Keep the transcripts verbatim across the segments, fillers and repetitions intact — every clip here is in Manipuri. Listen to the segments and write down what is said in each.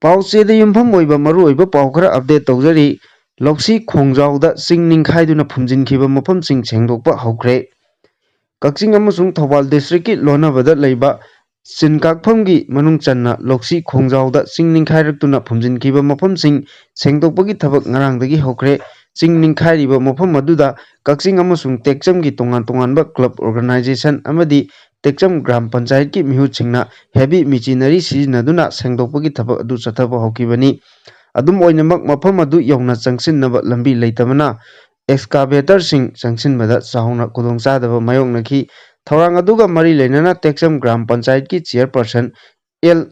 ꯄꯥꯎꯆꯦꯗ ꯌꯨꯝꯐꯝ ꯑꯣꯏꯕ ꯃꯔꯨꯑꯣꯏꯕ ꯄꯥꯎ ꯈꯔ update ꯇꯧꯖꯔꯤ꯫ ꯂꯧꯁꯤ ꯈꯣꯡꯖꯥꯎꯗ ꯆꯤꯡ ꯅꯤꯡꯈꯥꯏꯗꯨꯅ ꯐꯨꯝꯖꯤꯟꯈꯤꯕ ꯃꯐꯝꯁꯤꯡ ꯁꯦꯡꯗꯣꯛꯄ ꯍꯧꯈ꯭ꯔꯦ꯫ ꯀꯛꯆꯤꯡ ꯑꯃꯁꯨꯡ ꯊꯧꯕꯥꯜ districtꯀꯤ ꯂꯣꯟꯅꯕꯗ ꯂꯩꯕ ꯆꯤꯟ ꯀꯥꯛꯐꯝꯒꯤ ꯃꯅꯨꯡ ꯆꯟꯅ ꯂꯧꯁꯤ ꯈꯣꯡꯖꯥꯎꯗ ꯆꯤꯡ ꯅꯤꯡꯈꯥꯏꯔꯛꯇꯨꯅ ꯐꯨꯝꯖꯤꯟꯈꯤꯕ ꯃꯐꯝꯁꯤꯡ ꯁꯦꯡꯗꯣꯛꯄꯒꯤ ꯊꯕꯛ ꯉꯔꯥꯡꯗꯒꯤ ꯍꯧꯈ꯭ꯔꯦ꯫ ꯆꯤꯡ ꯅꯤꯡꯈꯥꯏꯔꯤꯕ ꯃꯐꯝ ꯑꯗꯨꯗ ꯀꯛꯆꯤꯡ ꯑꯃꯁꯨꯡ ꯇꯦꯛꯆꯝꯒꯤ ꯇꯣꯉꯥꯟ ꯇꯣꯉꯥꯟꯕ club organization ꯑꯃꯗꯤ ꯇꯦꯛꯆꯝ ꯒ꯭ꯔꯥꯝ ꯄꯟꯆꯥꯌꯠꯀꯤ ꯃꯤꯍꯨꯠꯁꯤꯡꯅ heavy machinery ꯁꯤꯖꯤꯟꯅꯗꯨꯅ ꯁꯦꯡꯗꯣꯛꯄꯒꯤ ꯊꯕꯛ ꯑꯗꯨ ꯆꯠꯊꯕ ꯍꯧꯈꯤꯕꯅꯤ꯫ ꯑꯗꯨꯝ ꯑꯣꯏꯅꯃꯛ, ꯃꯐꯝ ꯑꯗꯨ ꯌꯧꯅ ꯆꯪꯁꯤꯟꯅꯕ ꯂꯝꯕꯤ ꯂꯩꯇꯕꯅ excavatorꯁꯤꯡ ꯆꯪꯁꯤꯟꯕꯗ ꯆꯥꯎꯅ ꯈꯨꯗꯣꯡꯆꯥꯗꯕ ꯃꯥꯌꯣꯛꯅꯈꯤ꯫ ꯊꯧꯔꯥꯡ ꯑꯗꯨꯒ ꯃꯔꯤ ꯂꯩꯅꯅ ꯇꯦꯛꯆꯝ ꯒ꯭ꯔꯥꯝ ꯄꯟꯆꯥꯌꯠꯀꯤ chairperson ꯑꯦꯜ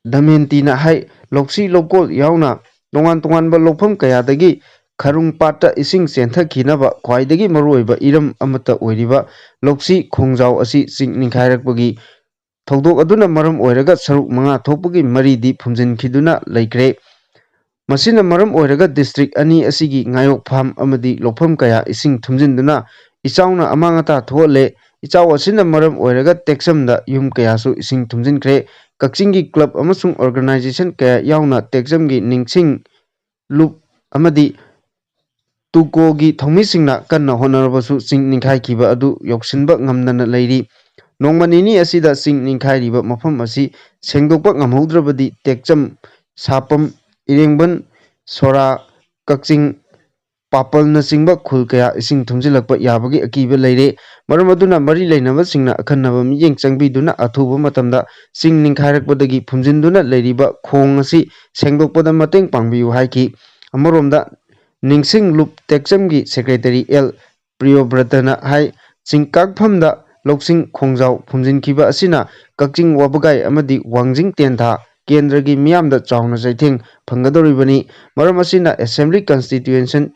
ꯗꯃꯦꯟꯇꯤꯅ ꯍꯥꯏ, ꯂꯧꯁꯤ ꯂꯧꯀꯣꯜ ꯌꯥꯎꯅ ꯇꯣꯉꯥꯟ ꯇꯣꯉꯥꯟꯕ ꯂꯧꯐꯝ ꯀꯌꯥꯗꯒꯤ ꯈꯔꯨꯡ ꯄꯥꯠꯇ ꯏꯁꯤꯡ ꯆꯦꯟꯊꯈꯤꯅꯕ ꯈ꯭ꯋꯥꯏꯗꯒꯤ ꯃꯔꯨꯑꯣꯏꯕ ꯏꯔꯝ ꯑꯃꯠꯇ ꯑꯣꯏꯔꯤꯕ ꯂꯧꯁꯤ ꯈꯣꯡꯖꯥꯎ ꯑꯁꯤ ꯆꯤꯡ ꯅꯤꯡꯈꯥꯏꯔꯛꯄꯒꯤ ꯊꯧꯗꯣꯛ ꯑꯗꯨꯅ ꯃꯔꯝ ꯑꯣꯏꯔꯒ ꯁꯔꯨꯛ ꯃꯉꯥ ꯊꯣꯛꯄꯒꯤ ꯃꯔꯤꯗꯤ ꯐꯨꯝꯖꯤꯟꯈꯤꯗꯨꯅ ꯂꯩꯈ꯭ꯔꯦ꯫ ꯃꯁꯤꯅ ꯃꯔꯝ ꯑꯣꯏꯔꯒ district ꯑꯅꯤ ꯑꯁꯤꯒꯤ ꯉꯥꯌꯣꯛꯐꯥꯝ ꯑꯃꯗꯤ ꯂꯧꯐꯝ ꯀꯌꯥ ꯏꯁꯤꯡ ꯊꯨꯝꯖꯤꯟꯗꯨꯅ ꯏꯆꯥꯎꯅ ꯑꯃꯥꯡ ꯑꯇꯥ ꯊꯣꯛꯍꯜꯂꯦ꯫ ꯏꯆꯥꯎ ꯑꯁꯤꯅ ꯃꯔꯝ ꯑꯣꯏꯔꯒ ꯇꯦꯛꯆꯝꯗ ꯌꯨꯝ ꯀꯌꯥꯁꯨ ꯏꯁꯤꯡ ꯊꯨꯝꯖꯤꯟꯈ꯭ꯔꯦ꯫ ꯀꯛꯆꯤꯡꯒꯤ club ꯑꯃꯁꯨꯡ organization ꯀꯌꯥ ꯌꯥꯎꯅ ꯇꯦꯛꯆꯝꯒꯤ ꯅꯤꯡꯁꯤꯡ ꯂꯨꯞ ꯑꯃꯗꯤ ꯇꯨꯀꯣꯒꯤ ꯊꯧꯃꯤꯁꯤꯡꯅ ꯀꯟꯅ ꯍꯣꯠꯅꯔꯕꯁꯨ ꯆꯤꯡ ꯅꯤꯡꯈꯥꯏꯈꯤꯕ ꯑꯗꯨ ꯌꯧꯁꯤꯟꯕ ꯉꯝꯗꯅ ꯂꯩꯔꯤ꯫ ꯅꯣꯡꯃ ꯅꯤꯅꯤ ꯑꯁꯤꯗ ꯆꯤꯡ ꯅꯤꯡꯈꯥꯏꯔꯤꯕ ꯃꯐꯝ ꯑꯁꯤ ꯁꯦꯡꯗꯣꯛꯄ ꯉꯝꯍꯧꯗ꯭ꯔꯕꯗꯤ ꯇꯦꯛꯆꯝ, ꯁꯥꯄꯝ, ꯏꯔꯦꯡꯕꯟ, ꯁꯣꯔꯥ, ꯀꯛꯆꯤꯡ, ꯄꯥꯄꯜꯅꯆꯤꯡꯕ ꯈꯨꯜ ꯀꯌꯥ ꯏꯁꯤꯡ ꯊꯨꯝꯖꯤꯜꯂꯛꯄ ꯌꯥꯕꯒꯤ ꯑꯀꯤꯕ ꯂꯩꯔꯦ꯫ ꯃꯔꯝ ꯑꯗꯨꯅ ꯃꯔꯤ ꯂꯩꯅꯕꯁꯤꯡꯅ ꯑꯈꯟꯅꯕ ꯃꯤꯠꯌꯦꯡ ꯆꯪꯕꯤꯗꯨꯅ ꯑꯊꯨꯕ ꯃꯇꯝꯗ ꯆꯤꯡ ꯅꯤꯡꯈꯥꯏꯔꯛꯄꯗꯒꯤ ꯐꯨꯝꯖꯤꯟꯗꯨꯅ ꯂꯩꯔꯤꯕ ꯈꯣꯡ ꯑꯁꯤ ꯁꯦꯡꯗꯣꯛꯄꯗ ꯃꯇꯦꯡ ꯄꯥꯡꯕꯤꯌꯨ ꯍꯥꯏꯈꯤ꯫ ꯑꯃꯔꯣꯝꯗ, ꯅꯤꯡꯁꯤꯡ ꯂꯨꯞ ꯇꯦꯛꯆꯝꯒꯤ secretary ꯑꯦꯜ ꯄ꯭ꯔꯤꯌꯣꯕ꯭ꯔꯇꯅ ꯍꯥꯏ, ꯆꯤꯡꯀꯥꯛꯐꯝꯗ ꯂꯧꯁꯤꯡ ꯈꯣꯡꯖꯥꯎ ꯐꯨꯝꯖꯤꯟꯈꯤꯕ ꯑꯁꯤꯅ ꯀꯛꯆꯤꯡ ꯋꯥꯕꯒꯥꯏ ꯑꯃꯗꯤ ꯋꯥꯡꯖꯤꯡ ꯇꯦꯟꯊꯥ ꯀꯦꯟꯗ꯭ꯔꯒꯤ ꯃꯤꯌꯥꯝꯗ ꯆꯥꯎꯅ ꯆꯩꯊꯦꯡ ꯐꯪꯒꯗꯧꯔꯤꯕꯅꯤ꯫ ꯃꯔꯝ ꯑꯁꯤꯅ assembly constituency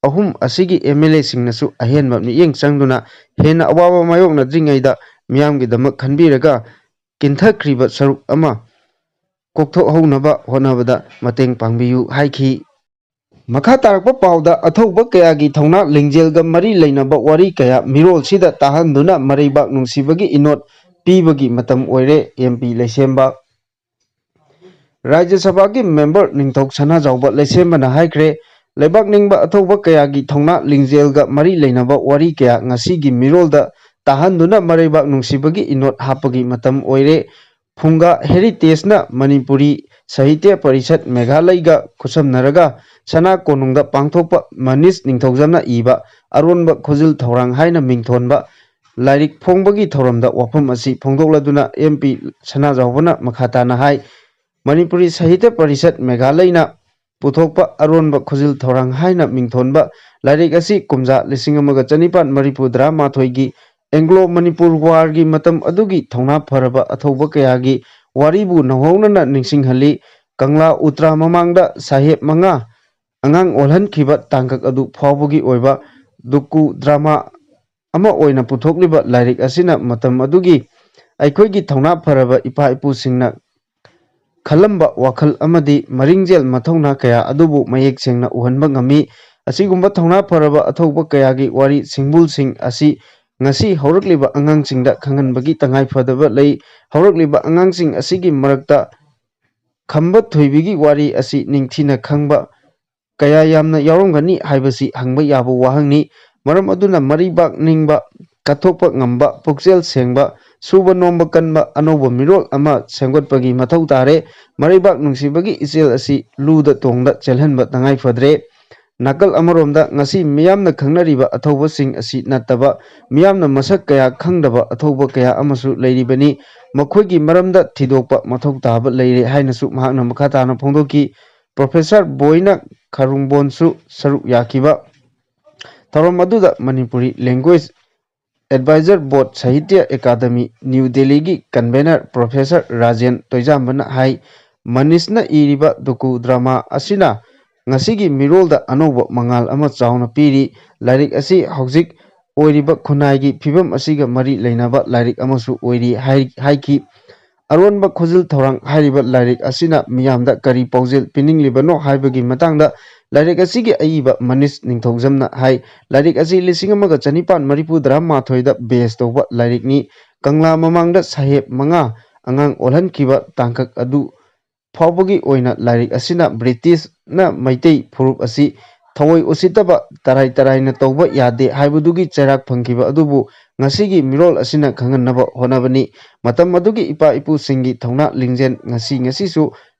ꯑꯍꯨꯝ ꯑꯁꯤꯒꯤ MLAꯁꯤꯡꯅꯁꯨ ꯑꯍꯦꯟꯕ ꯃꯤꯠꯌꯦꯡ ꯆꯪꯗꯨꯅ ꯍꯦꯟꯅ ꯑꯋꯥꯕ ꯃꯥꯌꯣꯛꯅꯗ꯭ꯔꯤꯉꯩꯗ ꯃꯤꯌꯥꯝꯒꯤꯗꯃꯛ ꯈꯟꯕꯤꯔꯒ ꯀꯤꯟꯊꯈ꯭ꯔꯤꯕ ꯁꯔꯨꯛ ꯑꯃ ꯀꯣꯛꯊꯣꯛꯍꯧꯅꯕ ꯍꯣꯠꯅꯕꯗ ꯃꯇꯦꯡ ꯄꯥꯡꯕꯤꯌꯨ ꯍꯥꯏꯈꯤ꯫ ꯃꯈꯥ ꯇꯥꯔꯛꯄ ꯄꯥꯎꯗ, ꯑꯊꯧꯕ ꯀꯌꯥꯒꯤ ꯊꯧꯅꯥ ꯂꯤꯡꯖꯦꯜꯒ ꯃꯔꯤ ꯂꯩꯅꯕ ꯋꯥꯔꯤ ꯀꯌꯥ ꯃꯤꯔꯣꯜꯁꯤꯗ ꯇꯥꯍꯟꯗꯨꯅ ꯃꯔꯩꯕꯥꯛ ꯅꯨꯡꯁꯤꯕꯒꯤ ꯏꯅꯣꯠ ꯄꯤꯕꯒꯤ ꯃꯇꯝ ꯑꯣꯏꯔꯦ꯫ MP ꯂꯩꯁꯦꯝꯕ꯫ ꯔꯥꯖ꯭ꯌ ꯁꯚꯥꯒꯤ ꯃꯦꯝꯕꯔ ꯅꯤꯡꯊꯧ ꯁꯅꯥꯖꯥꯎꯕ ꯂꯩꯁꯦꯝꯕꯅ ꯍꯥꯏꯈ꯭ꯔꯦ, ꯂꯩꯕꯥꯛ ꯅꯤꯡꯕ ꯑꯊꯧꯕ ꯀꯌꯥꯒꯤ ꯊꯧꯅꯥ ꯂꯤꯡꯖꯦꯜꯒ ꯃꯔꯤ ꯂꯩꯅꯕ ꯋꯥꯔꯤ ꯀꯌꯥ ꯉꯁꯤꯒꯤ ꯃꯤꯔꯣꯜꯗ ꯇꯥꯍꯟꯗꯨꯅ ꯃꯔꯩꯕꯥꯛ ꯅꯨꯡꯁꯤꯕꯒꯤ ꯏꯅꯣꯠ ꯍꯥꯞꯄꯒꯤ ꯃꯇꯝ ꯑꯣꯏꯔꯦ꯫ ꯐꯨꯡꯒꯥ ꯍꯦꯔꯤꯇꯦꯖꯅ ꯃꯅꯤꯄꯨꯔꯤ ꯁꯥꯍꯤꯇ꯭ꯌ ꯄꯔꯤꯁꯠ ꯃꯦꯘꯥꯂꯩꯒ ꯈꯨꯠꯁꯝꯅꯔꯒ ꯁꯅꯥ ꯀꯣꯅꯨꯡꯗ ꯄꯥꯡꯊꯣꯛꯄ ꯃꯅꯤꯁ ꯅꯤꯡꯊꯧꯖꯝꯅ ꯏꯕ ꯑꯔꯣꯟꯕ ꯈꯨꯖꯤꯜ ꯊꯧꯔꯥꯡ ꯍꯥꯏꯅ ꯃꯤꯡꯊꯣꯟꯕ ꯂꯥꯏꯔꯤꯛ ꯐꯣꯡꯕꯒꯤ ꯊꯧꯔꯝꯗ ꯋꯥꯐꯝ ꯑꯁꯤ ꯐꯣꯡꯗꯣꯛꯂꯗꯨꯅ ꯑꯦꯝ ꯄꯤ ꯁꯅꯥꯖꯥꯎꯕꯅ ꯃꯈꯥ ꯇꯥꯅ ꯍꯥꯏ, ꯃꯅꯤꯄꯨꯔꯤ ꯁꯥꯍꯤꯇ꯭ꯌ ꯄꯔꯤꯁꯠ ꯃꯦꯘꯥꯂꯩꯅ ꯄꯨꯊꯣꯛꯄ ꯑꯔꯣꯟꯕ ꯈꯨꯖꯤꯜ ꯊꯧꯔꯥꯡ ꯍꯥꯏꯅ ꯃꯤꯡꯊꯣꯟꯕ ꯂꯥꯏꯔꯤꯛ ꯑꯁꯤ ꯀꯨꯝꯖꯥ ꯂꯤꯁꯤꯡ ꯑꯃꯒ ꯆꯅꯤꯄꯥꯟ ꯃꯔꯤꯐꯨ ꯇꯔꯥꯃꯥꯊꯣꯏꯒꯤ ꯑꯦꯡꯒ꯭ꯂꯣ ꯃꯅꯤꯄꯨꯔ ꯋꯥꯔꯒꯤ ꯃꯇꯝ ꯑꯗꯨꯒꯤ ꯊꯧꯅꯥ ꯐꯔꯕ ꯑꯊꯧꯕ ꯀꯌꯥꯒꯤ ꯋꯥꯔꯤꯕꯨ ꯅꯧꯍꯧꯅꯅ ꯅꯤꯡꯁꯤꯡꯍꯜꯂꯤ꯫ ꯀꯪꯂꯥ ꯎꯇ꯭ꯔꯥ ꯃꯃꯥꯡꯗ ꯁꯥꯍꯦꯕ ꯃꯉꯥ ꯑꯉꯥꯡ ꯑꯣꯜꯍꯟꯈꯤꯕ ꯇꯥꯡꯀꯛ ꯑꯗꯨ ꯐꯥꯎꯕꯒꯤ ꯑꯣꯏꯕ ꯗꯨꯀꯨ ꯗ꯭ꯔꯃꯥ ꯑꯃ ꯑꯣꯏꯅ ꯄꯨꯊꯣꯛꯂꯤꯕ ꯂꯥꯏꯔꯤꯛ ꯑꯁꯤꯅ ꯃꯇꯝ ꯑꯗꯨꯒꯤ ꯑꯩꯈꯣꯏꯒꯤ ꯊꯧꯅꯥ ꯐꯔꯕ ꯏꯄꯥ ꯏꯄꯨꯁꯤꯡꯅ ꯈꯜꯂꯝꯕ ꯋꯥꯈꯜ ꯑꯃꯗꯤ ꯃꯔꯤꯡꯖꯦꯜ ꯃꯊꯧꯅꯥ ꯀꯌꯥ ꯑꯗꯨꯕꯨ ꯃꯌꯦꯛ ꯁꯦꯡꯅ ꯎꯍꯟꯕ ꯉꯝꯃꯤ꯫ ꯑꯁꯤꯒꯨꯝꯕ ꯊꯧꯅꯥ ꯐꯔꯕ ꯑꯊꯧꯕ ꯀꯌꯥꯒꯤ ꯋꯥꯔꯤ ꯁꯤꯡꯕꯨꯜꯁꯤꯡ ꯑꯁꯤ ꯉꯁꯤ ꯍꯧꯔꯛꯂꯤꯕ ꯑꯉꯥꯡꯁꯤꯡꯗ ꯈꯪꯍꯟꯕꯒꯤ ꯇꯉꯥꯏ ꯐꯗꯕ ꯂꯩ꯫ ꯍꯧꯔꯛꯂꯤꯕ ꯑꯉꯥꯡꯁꯤꯡ ꯑꯁꯤꯒꯤ ꯃꯔꯛꯇ ꯈꯝꯕ ꯊꯣꯏꯕꯤꯒꯤ ꯋꯥꯔꯤ ꯑꯁꯤ ꯅꯤꯡꯊꯤꯅ ꯈꯪꯕ ꯀꯌꯥ ꯌꯥꯝꯅ ꯌꯥꯎꯔꯝꯒꯅꯤ ꯍꯥꯏꯕꯁꯤ ꯍꯪꯕ ꯌꯥꯕ ꯋꯥꯍꯪꯅꯤ꯫ ꯃꯔꯝ ꯑꯗꯨꯅ ꯃꯔꯩꯕꯥꯛ ꯅꯤꯡꯕ, ꯀꯠꯊꯣꯛꯄ ꯉꯝꯕ, ꯄꯨꯛꯆꯦꯜ ꯁꯦꯡꯕ, ꯁꯨꯕ ꯅꯣꯝꯕ ꯀꯟꯕ ꯑꯅꯧꯕ ꯃꯤꯔꯣꯜ ꯑꯃ ꯁꯦꯝꯒꯠꯄꯒꯤ ꯃꯊꯧ ꯇꯥꯔꯦ꯫ ꯃꯔꯩꯕꯥꯛ ꯅꯨꯡꯁꯤꯕꯒꯤ ꯏꯆꯦꯜ ꯑꯁꯤ ꯂꯨꯗ ꯇꯣꯡꯗ ꯆꯦꯜꯍꯟꯕ ꯇꯉꯥꯏ ꯐꯗ꯭ꯔꯦ꯫ ꯅꯥꯀꯜ ꯑꯃꯔꯣꯝꯗ ꯉꯁꯤ ꯃꯤꯌꯥꯝꯅ ꯈꯪꯅꯔꯤꯕ ꯑꯊꯧꯕꯁꯤꯡ ꯑꯁꯤ ꯅꯠꯇꯕ ꯃꯤꯌꯥꯝꯅ ꯃꯁꯛ ꯀꯌꯥ ꯈꯪꯗꯕ ꯑꯊꯧꯕ ꯀꯌꯥ ꯑꯃꯁꯨ ꯂꯩꯔꯤꯕꯅꯤ꯫ ꯃꯈꯣꯏꯒꯤ ꯃꯔꯝꯗ ꯊꯤꯗꯣꯛꯄ ꯃꯊꯧ ꯇꯥꯕ ꯂꯩꯔꯦ ꯍꯥꯏꯅꯁꯨ ꯃꯍꯥꯛꯅ ꯃꯈꯥ ꯇꯥꯅ ꯐꯣꯡꯗꯣꯛꯈꯤ꯫ ꯄ꯭ꯔꯣꯐꯦꯁꯔ ꯕꯣꯏꯅ ꯈꯥꯔꯨꯡꯕꯣꯟꯁꯨ ꯁꯔꯨꯛ ꯌꯥꯈꯤꯕ ꯊꯧꯔꯝ ꯑꯗꯨꯗ ꯃꯅꯤꯄꯨꯔꯤ ꯂꯦꯡꯒ꯭ꯋꯦꯖ ꯑꯦꯗꯚꯥꯏꯖꯔ ꯕꯣꯔꯗ ꯁꯥꯍꯤꯇ꯭ꯌ ꯑꯦꯀꯥꯗꯃꯤ ꯅ꯭ꯌꯨ ꯗꯦꯜꯂꯤꯒꯤ ꯀꯟꯚꯦꯅꯔ ꯄ꯭ꯔꯣꯐꯦꯁꯔ ꯔꯥꯖꯦꯟ ꯇꯣꯏꯖꯥꯝꯕꯅ ꯍꯥꯏ, ꯃꯅꯤꯁꯅ ꯏꯔꯤꯕ ꯗꯨꯀꯨ ꯗ꯭ꯔꯃꯥ ꯑꯁꯤꯅ ꯉꯁꯤꯒꯤ ꯃꯤꯔꯣꯜꯗ ꯑꯅꯧꯕ ꯃꯉꯥꯜ ꯑꯃ ꯆꯥꯎꯅ ꯄꯤꯔꯤ꯫ ꯂꯥꯏꯔꯤꯛ ꯑꯁꯤ ꯍꯧꯖꯤꯛ ꯑꯣꯏꯔꯤꯕ ꯈꯨꯟꯅꯥꯏꯒꯤ ꯐꯤꯕꯝ ꯑꯁꯤꯒ ꯃꯔꯤ ꯂꯩꯅꯕ ꯂꯥꯏꯔꯤꯛ ꯑꯃꯁꯨ ꯑꯣꯏꯔꯤ ꯍꯥꯏ-, ꯍꯥꯏꯈꯤ꯫ ꯑꯔꯣꯟꯕ ꯈꯨꯖꯤꯜ ꯊꯧꯔꯥꯡ ꯍꯥꯏꯔꯤꯕ ꯂꯥꯏꯔꯤꯛ ꯑꯁꯤꯅ ꯃꯤꯌꯥꯝꯗ ꯀꯔꯤ ꯄꯥꯎꯖꯦꯜ ꯄꯤꯅꯤꯡꯂꯤꯕꯅꯣ ꯍꯥꯏꯕꯒꯤ ꯃꯇꯥꯡꯗ ꯂꯥꯏꯔꯤꯛ ꯑꯁꯤꯒꯤ ꯑꯏꯕ ꯃꯅꯤꯁ ꯅꯤꯡꯊꯧꯖꯝꯅ ꯍꯥꯏ, ꯂꯥꯏꯔꯤꯛ ꯑꯁꯤ ꯂꯤꯁꯤꯡ ꯑꯃꯒ ꯆꯅꯤꯄꯥꯟ ꯃꯔꯤꯐꯨ ꯇꯔꯥꯃꯥꯊꯣꯏꯗ ꯕꯦꯁ ꯇꯧꯕ ꯂꯥꯏꯔꯤꯛꯅꯤ꯫ ꯀꯪꯂꯥ ꯃꯃꯥꯡꯗ ꯁꯥꯍꯦꯕ ꯃꯉꯥ ꯑꯉꯥꯡ ꯑꯣꯜꯍꯟꯈꯤꯕ ꯇꯥꯡꯀꯛ ꯑꯗꯨ ꯐꯥꯎꯕꯒꯤ ꯑꯣꯏꯅ ꯂꯥꯏꯔꯤꯛ ꯑꯁꯤꯅ ꯕ꯭ꯔꯤꯇꯤꯁꯅ ꯃꯩꯇꯩ ꯐꯨꯔꯨꯞ ꯑꯁꯤ ꯊꯑꯣꯏ ꯎꯁꯤꯠꯇꯕ ꯇꯔꯥꯏ ꯇꯔꯥꯏꯅ ꯇꯧꯕ ꯌꯥꯗꯦ ꯍꯥꯏꯕꯗꯨꯒꯤ ꯆꯩꯔꯥꯛ ꯐꯪꯈꯤꯕ ꯑꯗꯨꯕꯨ ꯉꯁꯤꯒꯤ ꯃꯤꯔꯣꯜ ꯑꯁꯤꯅ ꯈꯪꯍꯟꯅꯕ ꯍꯣꯠꯅꯕꯅꯤ꯫ ꯃꯇꯝ ꯑꯗꯨꯒꯤ ꯏꯄꯥ ꯏꯄꯨꯁꯤꯡꯒꯤ ꯊꯧꯅꯥ ꯂꯤꯡꯖꯦꯜ ꯉꯁꯤ ꯉꯁꯤꯁꯨ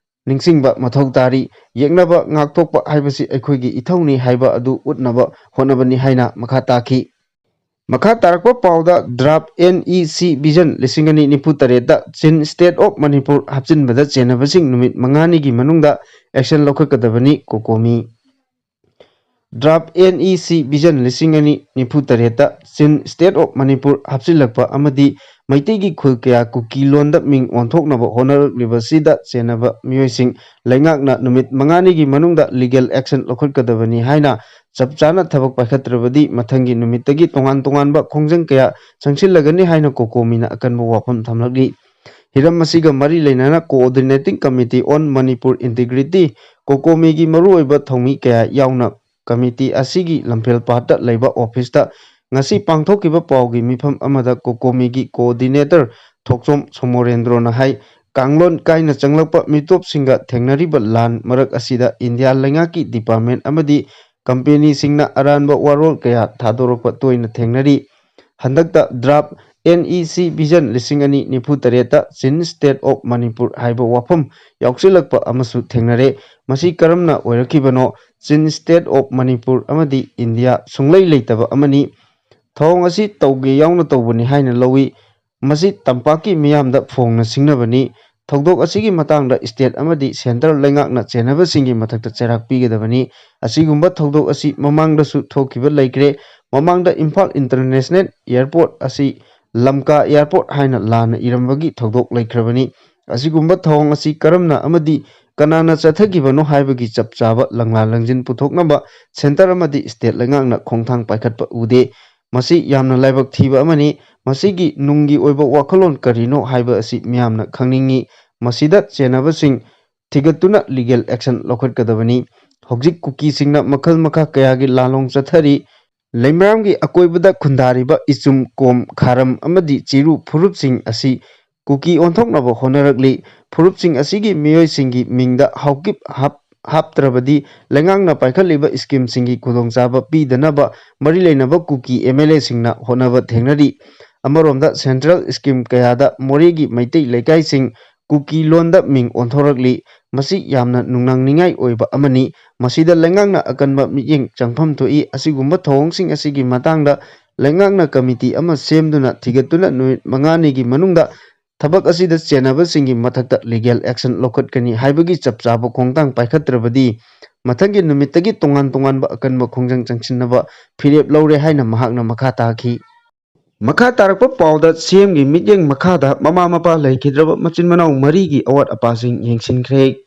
ꯅꯤꯡꯁꯤꯡꯕ ꯃꯊꯧ ꯇꯥꯔꯤ꯫ ꯌꯦꯛꯅꯕ ꯉꯥꯛꯊꯣꯛꯄ ꯍꯥꯏꯕꯁꯤ ꯑꯩꯈꯣꯏꯒꯤ ꯏꯊꯧꯅꯤ ꯍꯥꯏꯕ ꯑꯗꯨ ꯎꯠꯅꯕ ꯍꯣꯠꯅꯕꯅꯤ ꯍꯥꯏꯅ ꯃꯈꯥ ꯇꯥꯈꯤ꯫ ꯃꯈꯥ ꯇꯥꯔꯛꯄ ꯄꯥꯎꯗ ꯗ꯭ꯔꯥꯐ NEC Vision ꯂꯤꯁꯤꯡ ꯑꯅꯤ ꯅꯤꯐꯨ ꯇꯔꯦꯠꯇ Chin State of Manipur ꯍꯥꯞꯆꯤꯟꯕꯗ ꯆꯦꯟꯅꯕꯁꯤꯡ ꯅꯨꯃꯤꯠ ꯃꯉꯥꯅꯤꯒꯤ ꯃꯅꯨꯡꯗ action ꯂꯧꯈꯠꯀꯗꯕꯅꯤ ꯀꯣꯀꯣꯃꯤ꯫ ꯗ꯭ꯔꯥꯐ NEC Vision ꯂꯤꯁꯤꯡ ꯑꯅꯤ ꯅꯤꯐꯨ ꯇꯔꯦꯠꯇ Chin State of Manipur ꯍꯥꯞꯆꯤꯜꯂꯛꯄ ꯑꯃꯗꯤ ꯃꯩꯇꯩꯒꯤ ꯈꯨꯜ ꯀꯌꯥ ꯀꯨꯀꯤ ꯂꯣꯟꯗ ꯃꯤꯡ ꯑꯣꯟꯊꯣꯛꯅꯕ ꯍꯣꯠꯅꯔꯛꯂꯤꯕꯁꯤꯗ ꯆꯦꯟꯅꯕ ꯃꯤꯑꯣꯏꯁꯤꯡ ꯂꯩꯉꯥꯛꯅ ꯅꯨꯃꯤꯠ ꯃꯉꯥꯅꯤꯒꯤ ꯃꯅꯨꯡꯗ legal action ꯂꯧꯈꯠꯀꯗꯕꯅꯤ ꯍꯥꯏꯅ ꯆꯞ ꯆꯥꯅ ꯊꯕꯛ ꯄꯥꯏꯈꯠꯇ꯭ꯔꯕꯗꯤ ꯃꯊꯪꯒꯤ ꯅꯨꯃꯤꯠꯇꯒꯤ ꯇꯣꯉꯥꯟ ꯇꯣꯉꯥꯟꯕ ꯈꯣꯡꯖꯪ ꯀꯌꯥ ꯆꯪꯁꯤꯜꯂꯒꯅꯤ ꯍꯥꯏꯅ ꯀꯣꯀꯣꯃꯤꯅ ꯑꯀꯟꯕ ꯋꯥꯐꯝ ꯊꯝꯂꯛꯂꯤ꯫ ꯍꯤꯔꯝ ꯑꯁꯤꯒ ꯃꯔꯤ ꯂꯩꯅꯅ Coordinating Committee on Manipur Integrity, ꯀꯣꯀꯣꯃꯤꯒꯤ ꯃꯔꯨꯑꯣꯏꯕ ꯊꯧꯃꯤ ꯀꯌꯥ ꯌꯥꯎꯅ ꯀꯃꯤꯇꯤ ꯑꯁꯤꯒꯤ ꯂꯝꯐꯦꯜ ꯄꯥꯠꯇ ꯂꯩꯕ ꯑꯣꯐꯤꯁꯇ ꯉꯁꯤ ꯄꯥꯡꯊꯣꯛꯈꯤꯕ ꯄꯥꯎꯒꯤ ꯃꯤꯐꯝ ꯑꯃꯗ ꯀꯣꯀꯣꯃꯤꯒꯤ coordinator ꯊꯣꯛꯆꯣꯝ ꯁꯣꯃꯣꯔꯦꯟꯗ꯭ꯔꯣꯅ ꯍꯥꯏ, ꯀꯥꯡꯂꯣꯟ ꯀꯥꯏꯅ ꯆꯪꯂꯛꯄ ꯃꯤꯇꯣꯞꯁꯤꯡꯒ ꯊꯦꯡꯅꯔꯤꯕ ꯂꯥꯟ ꯃꯔꯛ ꯑꯁꯤꯗ ꯏꯟꯗꯤꯌꯥ ꯂꯩꯉꯥꯛꯀꯤ department ꯑꯃꯗꯤ ꯀꯝꯄꯦꯅꯤꯁꯤꯡꯅ ꯑꯔꯥꯟꯕ ꯋꯥꯔꯣꯜ ꯀꯌꯥ ꯊꯥꯗꯣꯔꯛꯄ ꯇꯣꯏꯅ ꯊꯦꯡꯅꯔꯤ꯫ ꯍꯟꯗꯛꯇ ꯗ꯭ꯔꯥꯐ NEC Vision ꯂꯤꯁꯤꯡ ꯑꯅꯤ ꯅꯤꯐꯨ ꯇꯔꯦꯠꯇ Chin State of Manipur ꯍꯥꯏꯕ ꯋꯥꯐꯝ ꯌꯥꯎꯁꯤꯜꯂꯛꯄ ꯑꯃꯁꯨ ꯊꯦꯡꯅꯔꯦ꯫ ꯃꯁꯤ ꯀꯔꯝꯅ ꯑꯣꯏꯔꯛꯈꯤꯕꯅꯣ? Chin State of Manipur ꯑꯃꯗꯤ ꯏꯟꯗꯤꯌꯥ ꯁꯨꯡꯂꯩ ꯂꯩꯇꯕ ꯑꯃꯅꯤ꯫ ꯊꯧꯑꯣꯡ ꯑꯁꯤ ꯇꯧꯒꯦ ꯌꯥꯎꯅ ꯇꯧꯕꯅꯤ ꯍꯥꯏꯅ ꯂꯧꯏ꯫ ꯃꯁꯤ ꯇꯝꯄꯥꯛꯀꯤ ꯃꯤꯌꯥꯝꯗ ꯐꯣꯡꯅ ꯁꯤꯡꯅꯕꯅꯤ꯫ ꯊꯧꯗꯣꯛ ꯑꯁꯤꯒꯤ ꯃꯇꯥꯡꯗ state ꯑꯃꯗꯤ centre ꯂꯩꯉꯥꯛꯅ ꯆꯦꯟꯅꯕꯁꯤꯡꯒꯤ ꯃꯊꯛꯇ ꯆꯩꯔꯥꯛ ꯄꯤꯒꯗꯕꯅꯤ꯫ ꯑꯁꯤꯒꯨꯝꯕ ꯊꯧꯗꯣꯛ ꯑꯁꯤ ꯃꯃꯥꯡꯗꯁꯨ ꯊꯣꯛꯈꯤꯕ ꯂꯩꯈ꯭ꯔꯦ꯫ ꯃꯃꯥꯡꯗ ꯏꯝꯐꯥꯜ International Airport ꯑꯁꯤ ꯂꯝꯀꯥ Airport ꯍꯥꯏꯅ ꯂꯥꯟꯅ ꯏꯔꯝꯕꯒꯤ ꯊꯧꯗꯣꯛ ꯂꯩꯈ꯭ꯔꯕꯅꯤ꯫ ꯑꯁꯤꯒꯨꯝꯕ ꯊꯧꯑꯣꯡ ꯑꯁꯤ ꯀꯔꯝꯅ ꯑꯃꯗꯤ ꯀꯅꯥꯅ ꯆꯠꯊꯈꯤꯕꯅꯣ ꯍꯥꯏꯕꯒꯤ ꯆꯞ ꯆꯥꯕ ꯂꯪꯂꯥ ꯂꯪꯖꯤꯟ ꯄꯨꯊꯣꯛꯅꯕ centre ꯑꯃꯗꯤ state ꯂꯩꯉꯥꯛꯅ ꯈꯣꯡꯊꯥꯡ ꯄꯥꯏꯈꯠꯄ ꯎꯗꯦ꯫ ꯃꯁꯤ ꯌꯥꯝꯅ ꯂꯥꯏꯕꯛ ꯊꯤꯕ ꯑꯃꯅꯤ꯫ ꯃꯁꯤꯒꯤ ꯅꯨꯡꯒꯤ ꯑꯣꯏꯕ ꯋꯥꯈꯜꯂꯣꯟ ꯀꯔꯤꯅꯣ ꯍꯥꯏꯕ ꯑꯁꯤ ꯃꯤꯌꯥꯝꯅ ꯈꯪꯅꯤꯡꯏ꯫ ꯃꯁꯤꯗ ꯆꯦꯟꯅꯕꯁꯤꯡ ꯊꯤꯒꯠꯇꯨꯅ legal action ꯂꯧꯈꯠꯀꯗꯕꯅꯤ꯫ ꯍꯧꯖꯤꯛ ꯀꯨꯀꯤꯁꯤꯡꯅ ꯃꯈꯜ ꯃꯈꯥ ꯀꯌꯥꯒꯤ ꯂꯥꯜꯂꯣꯡ ꯆꯠꯊꯔꯤ꯫ ꯂꯩꯃꯔꯥꯝꯒꯤ ꯑꯀꯣꯏꯕꯗ ꯈꯨꯟꯗꯥꯔꯤꯕ ꯏꯆꯨꯝ, ꯀꯣꯝ, ꯈꯥꯔꯝ ꯑꯃꯗꯤ ꯆꯤꯔꯨ ꯐꯨꯔꯨꯞꯁꯤꯡ ꯑꯁꯤ ꯀꯨꯀꯤ ꯑꯣꯟꯊꯣꯛꯅꯕ ꯍꯣꯠꯅꯔꯛꯂꯤ꯫ ꯐꯨꯔꯨꯞꯁꯤꯡ ꯑꯁꯤꯒꯤ ꯃꯤꯑꯣꯏꯁꯤꯡꯒꯤ ꯃꯤꯡꯗ ꯍꯧꯀꯤꯞ ꯍꯥꯞ-, ꯍꯥꯞꯇ꯭ꯔꯕꯗꯤ ꯂꯩꯉꯥꯛꯅ ꯄꯥꯏꯈꯠꯂꯤꯕ ꯁ꯭ꯀꯤꯝꯁꯤꯡꯒꯤ ꯈꯨꯗꯣꯡꯆꯥꯕ ꯄꯤꯗꯅꯕ ꯃꯔꯤ ꯂꯩꯅꯕ ꯀꯨꯀꯤ ꯑꯦꯝ ꯑꯦꯜ ꯑꯦꯁꯤꯡꯅ ꯍꯣꯠꯅꯕ ꯊꯦꯡꯅꯔꯤ꯫ ꯑꯃꯔꯣꯝꯗ ꯁꯦꯟꯇ꯭ꯔꯦꯜ ꯁ꯭ꯀꯤꯝ ꯀꯌꯥꯗ ꯃꯣꯔꯦꯒꯤ ꯃꯩꯇꯩ ꯂꯩꯀꯥꯏꯁꯤꯡ ꯀꯨꯀꯤ ꯂꯣꯟꯗ ꯃꯤꯡ ꯑꯣꯟꯊꯣꯔꯛꯂꯤ꯫ ꯃꯁꯤ ꯌꯥꯝꯅ ꯅꯨꯡꯅꯥꯡꯅꯤꯡꯉꯥꯏ ꯑꯣꯏꯕ ꯑꯃꯅꯤ꯫ ꯃꯁꯤꯗ ꯂꯩꯉꯥꯛꯅ ꯑꯀꯟꯕ ꯃꯤꯠꯌꯦꯡ ꯆꯪꯐꯝ ꯊꯣꯛꯏ꯫ ꯑꯁꯤꯒꯨꯝꯕ ꯊꯧꯑꯣꯡꯁꯤꯡ ꯑꯁꯤꯒꯤ ꯃꯇꯥꯡꯗ ꯂꯩꯉꯥꯛꯅ ꯀꯃꯤꯇꯤ ꯑꯃ ꯁꯦꯝꯗꯨꯅ ꯊꯤꯒꯠꯇꯨꯅ ꯅꯨꯃꯤꯠ ꯃꯉꯥꯅꯤꯒꯤ ꯃꯅꯨꯡꯗ ꯊꯕꯛ ꯑꯁꯤꯗ ꯆꯦꯟꯅꯕꯁꯤꯡꯒꯤ ꯃꯊꯛꯇ ꯂꯤꯒꯦꯜ ꯑꯦꯛꯁꯟ ꯂꯧꯈꯠꯀꯅꯤ ꯍꯥꯏꯕꯒꯤ ꯆꯞ ꯆꯥꯕ ꯈꯣꯡꯊꯥꯡ ꯄꯥꯏꯈꯠꯇ꯭ꯔꯕꯗꯤ ꯃꯊꯪꯒꯤ ꯅꯨꯃꯤꯠꯇꯒꯤ ꯇꯣꯉꯥꯟ ꯇꯣꯉꯥꯟꯕ ꯑꯀꯟꯕ ꯈꯣꯡꯖꯪ ꯆꯪꯁꯤꯟꯅꯕ ꯐꯤꯔꯦꯞ ꯂꯧꯔꯦ ꯍꯥꯏꯅ ꯃꯍꯥꯛꯅ ꯃꯈꯥ ꯇꯥꯈꯤ꯫ ꯃꯈꯥ ꯇꯥꯔꯛꯄ ꯄꯥꯎꯗ ꯁꯤ ꯑꯦꯝꯒꯤ ꯃꯤꯠꯌꯦꯡ ꯃꯈꯥꯗ ꯃꯃꯥ ꯃꯄꯥ ꯂꯩꯈꯤꯗ꯭ꯔꯕ ꯃꯆꯤꯟ ꯃꯅꯥꯎ ꯃꯔꯤꯒꯤ ꯑꯋꯥꯠ ꯑꯄꯥꯁꯤꯡ ꯌꯦꯡꯁꯤꯟꯈ꯭ꯔꯦ꯫